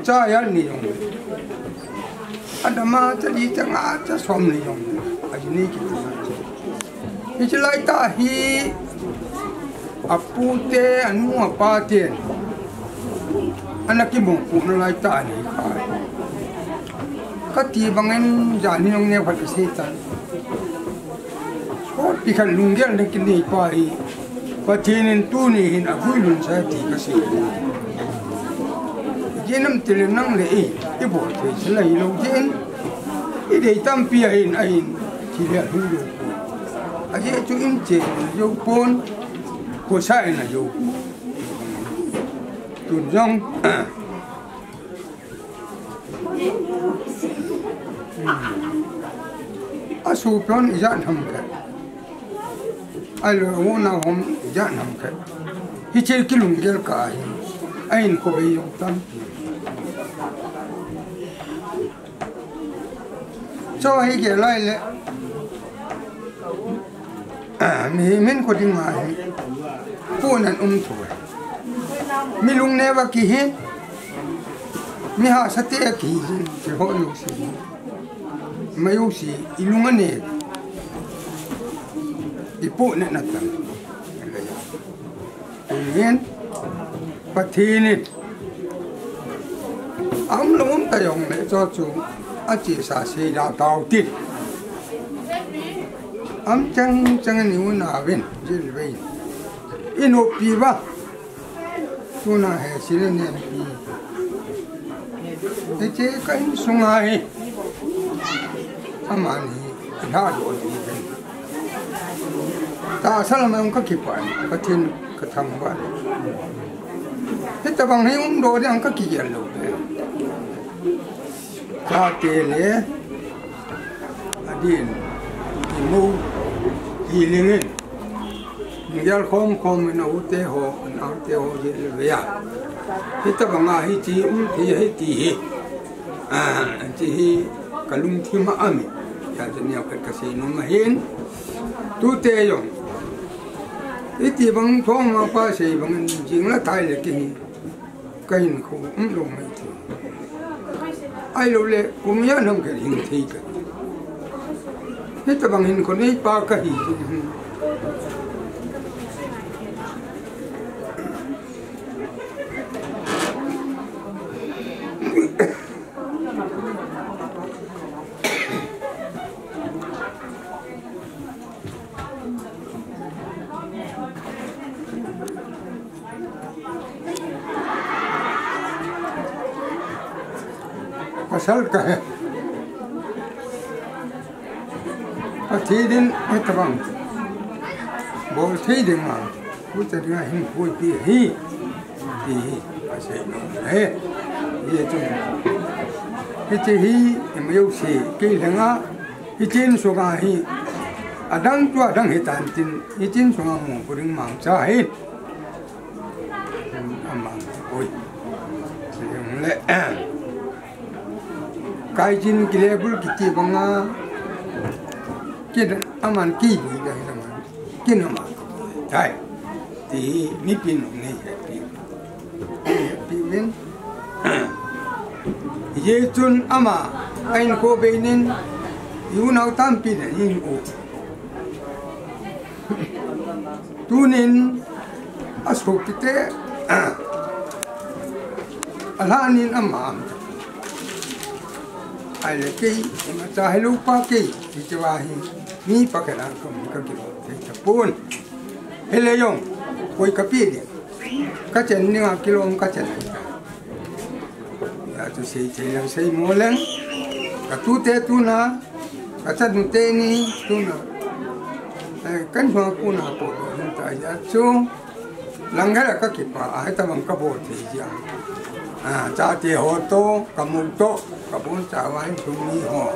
Cha ijat nei jong. Adama cha li cha nga cha som nei jong. Aji nei kiti lou. Hiche lai tah hi, apu te, anu, apa ten ana kimu pu nalai tah ahi. Kati bangin jani jong neo khat kasei tan. Sot pi khat lunggel na kinei pa hi, Pathen in tuni hin aguilhun sa ti kasei. Ijeh inem itile nang le i, i bol thei sa lai lou jeh in, i dei tampi ahin, ahin, thil le ahin lou. Ajeh chu in che na jou pon, khosa na jou. Tun jong, asopi hon ijat ham khat. Ahilou le, u nao hon ijat ham khat. Hiche kilunggel kah hi. Ahin khovei jong tam. Chu hi kei lai le. Ah, mi, min ko ding ma hi. Pu nan um thu. Mi lung neo a kihi. Mi hahsa te a kihi. Ki ho lung si. Mai u si, i lung ane. I pu ne na tam. Amen. Pathen in, aum lou um ta jong le chu chu, achesa sei da tau tin. Aum chang chang ni u na ven, jil vei. I nopi uva. Tuna hi Silnenpi. Hiche ka insunga hi. Amani, i lhadoh ding ven. Tahsa lam a jong ka kipah, Pathen ka thangvah. Hitabang hi umdoh ding ka kigel lou ve. Chate le, adin, i mou, i lingin. Gel khom khom in a u te ho, a nao te ho jil ve a. Hitabang a hiche um thei ahi ti hi. Ah, hiche hi ka lungthim a um e. Hijeh chun neokhat ka seinom ahin. Tute jong. Hitibang thongmapa sei bangin jing le thai le kei hi. Ka hinkho um lou mai thei. Ahilou le, kum ijat ham khat hing thei ka. Hitabang hinkho neipa ka hi. Pasal ka he. Pathen in hitabang bol thei ding a, hucha dinga hinkho eipeh ahi, ti hi ka seinom ahi. Hiche hi ima jouse kei lheng a, hiche insunga hi, adang chu adang hitan tin, hiche insunga mopo ding mangcha ahi. Ama, oi. Jong le, kaijin kilebul kiti banga, kin aman kibui da hi aman. Kin ama. Thei. Ti mipin nei hepi. Hepi min. Hijeh chun ama, a hinkho bei nin, i unau tampi na hin u. Tunin, asopite, alhanin ama. Ahile kei, imacha hilou pa kei, hiche va hi, mi pakhat a ka, ka kilom thei tapon. Hile jong, koi ka pe ding. Ka chen dinga kilom ka chen. Hijeh chun sei thei leng sei mo leng. Ka tute tuna, ka chanu teni tuna. Eh, kan hua kuna po hung ta hijeh chun. Lang hela ka kipah, hitabang ka bol thei jeh a. Ah, chate ho toh, ka mou toh, ka bol cha uva hin thum ni ho.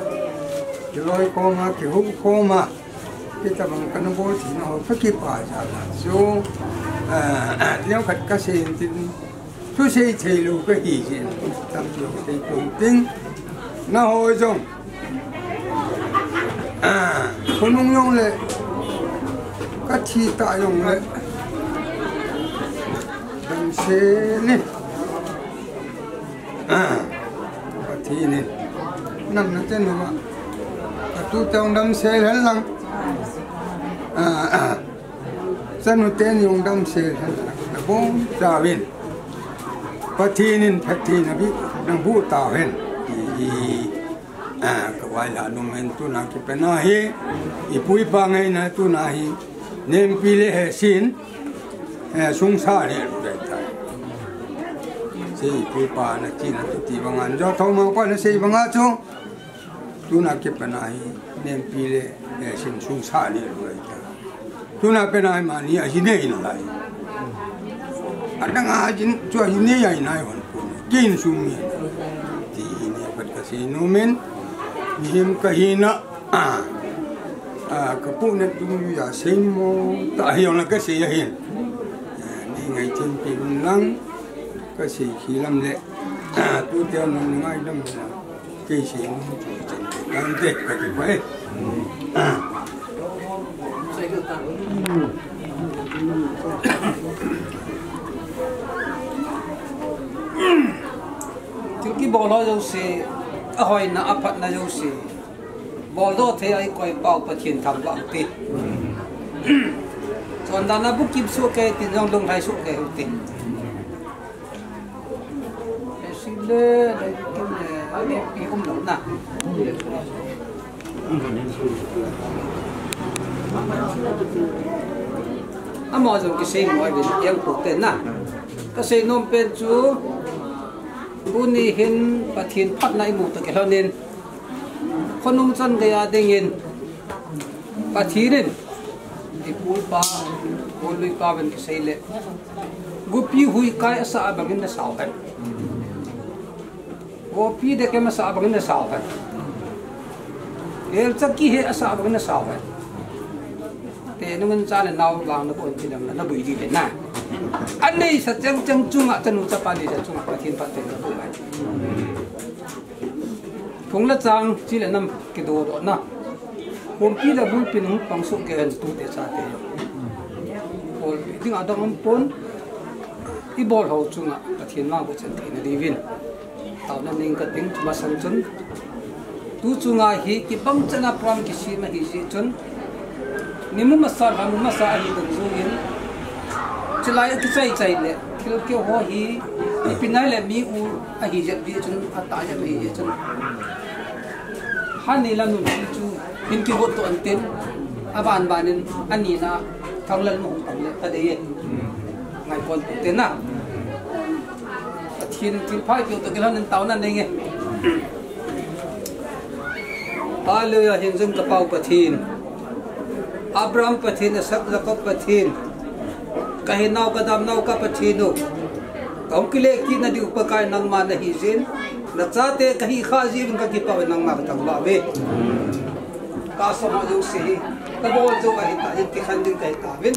Kiloi khoma, kihu khoma. Hitabang kana bol theina ho, ka kipah jal a. So, ah, neokhat ka sei tin, thusei thei lou ka hi jin, tam lou thei pon tin. Na ho jong. Ah, khonung jong le, ka thi ta jong le. Damsel in. Ah, Pathen in. Nam na chen ma. Ka tute jong damsel hen lang. Ah, ah. Chanu teni jong damsel hen lang. Na bol tauvin. Pathen in phatthei na bol, na bol tauhen. Hi, hi. Ah, ka vai la nung hen tuna kipana hi. I pu i pa ngaina tuna hi. Nempi le hesin. Eh, sungsa le lu dai tai. Sei pu i pa na ti na tu ti banga. Jo thomang pa na sei banga chu. Tuna kipana hi. Nempi le hesin sungsa le lu dai tai. Tuna pena hi mani a hi nei na lai. Adang a jin, chu a hi nei a hi nai hon pu. Kin sung ni. Ti hi ni a pat ka sei nom in. Mihem ka hina. Ah. Ah, ka pu na tung ya sei mo. Ta hi ona ka sei a hin. Ah, ni ngai tin pi un lang. Ka sei khi lam le. Ah, tute nung ngai lam le. Kei sei nung chu chen te kan te ka ti pai. Thil kibol ho jouse, ahoina, aphatna jouse, boldoh thei a i koi pau Pathen thangvah u hite. Chondan a bukim soh kei tin jong lunglhai soh kei u hite. Le, le, pi um lo na. Amaho jong kisei mo a vin, yang po te na. Kasei nom pen chu, tuni hin Pathen phatna imu toh kilhonin, khonung chan geiya dingin, Pathen in, ipu ipa, golui pa vin kisei le, gupi huikai asah a bangin nasao hen. Gopi dekem asah a bangin nasao hen. Elcha kihe asah a bangin nasao hen. Te nungun cha le nao vang na kon tilam na, na bui di le na. Anei sa cheng cheng chunga, chanu chapa nei sa chunga, Pathen phatthei na bu hen. Phung le chang, chi le nam kidodoh na. Khompi le bulpi nung pang soh kei hen tute chate. Bol ding adang um pon. Ibol ho chunga Pathen vang bu chan thei na diuvin. Taona nei kating, masang chun. Tu chunga hi kibang chana program kisem ahi jeh chun. Ni mu masa, lha mu masa ahi ding jong in. Chulai a kichai chai le, thil keu ho hi, ipi nai le mi u ahi jep jeh chun, atah jep ahi jeh chun. Hani la nun chu, hin kihot to antin, aban banin, ani na, thang lal mu hung pang le, ta dei e. Ngai kon te na. Pathen thil phai keu to kilhonin taona nei nge. Hallelujah, hin jong ka Pau Pathen. Abraham Pathen, Isaac, Jacob Pathen. Ka hinau, ka damnau, ka Pathen u. Ka hung kile kit na diu Pakai nangma nahi jin. Na chate ka hi kha jiuvin ka kipah uve nangma ka thangvah uve. Ka som a jouse hi. Ka bol jou ahi ta, hin kikhen ding ka hi tauvin.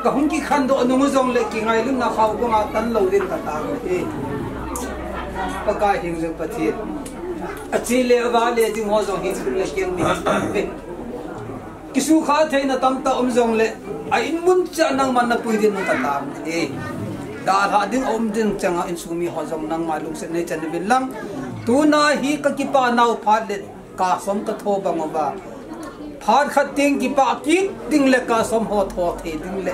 Ka hung kikhen doh nung u jong le kingailutna khao banga tan lou ding ka tao uve. Pakai hin jong Pathen. Achi le ava le ding ho jong hi le kiang mi. Kisukha theina tamtah um jong le, a in mun cha nangman na pui din ka tam e. Dalha ding um din chang a insung mi ho jong nangma lungset nei chan uvin lang. Tuna hi ka kipa nau phat le ka som ka tho bang uva. Phat khat ding kipa kit ding le ka som ho tho thei ding le.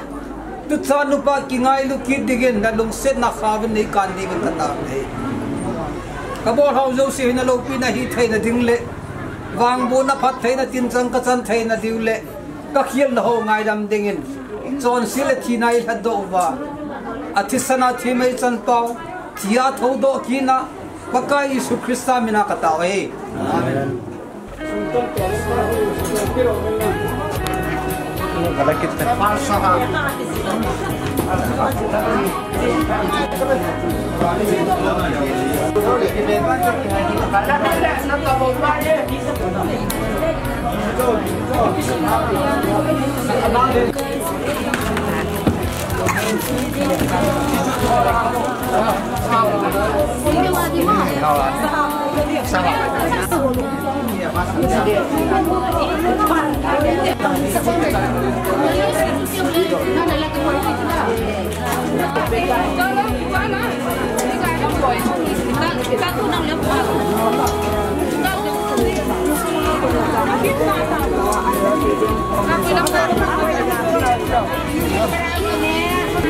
Tu cha nupa kingailu kit dingin na lungsetna kha uvin nei kan diuvin ka tam e. Ka bol hau jouse hi na loupina hi theina ding le. Vangbohna phattheina tin chang ka chan theina diu le, ka khelna ho ngaidam dingin, chonset le thina i lhatdoh uva, a thisan a thi mei chan pau, thi a thoudoh kit na, Pakai Jesu Christa mina ka tao e. Amen.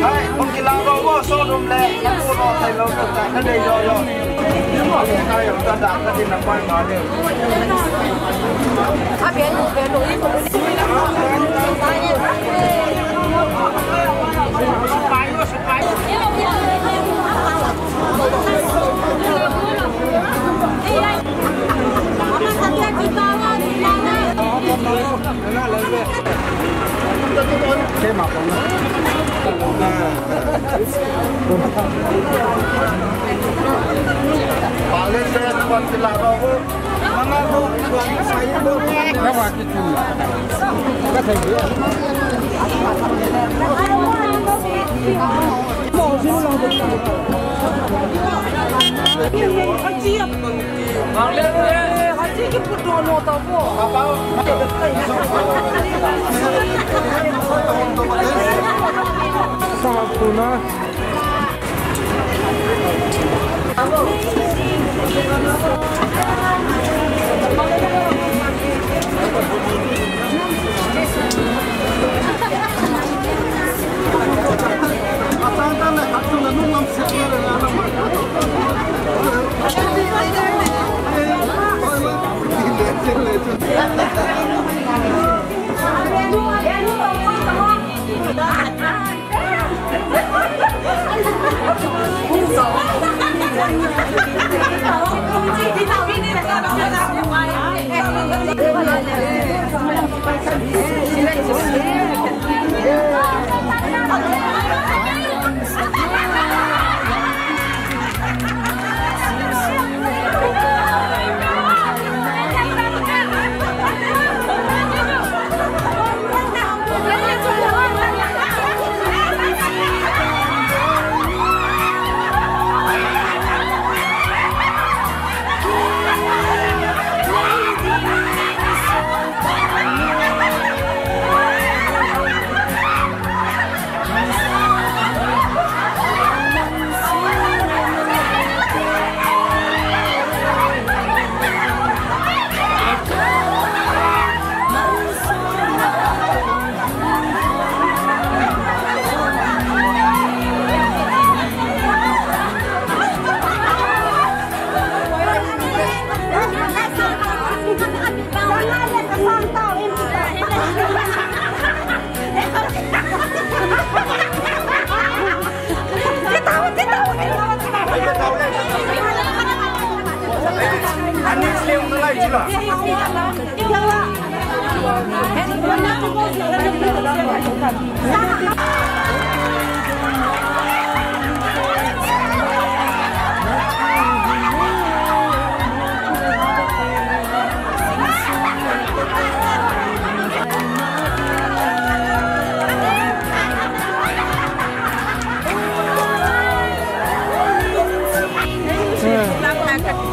Hai, hung kilang ro mo, so dum le, na pu ro, thei lo, na dei lo, lo. Ni mo, ka yo, ka da, ka din na pai ma de.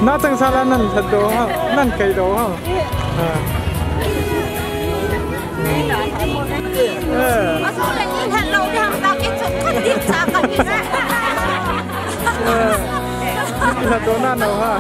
Na chang sala nan lhat do ha, nan kai do ha. Ha. Eh. Eh. Lhat do na no ha.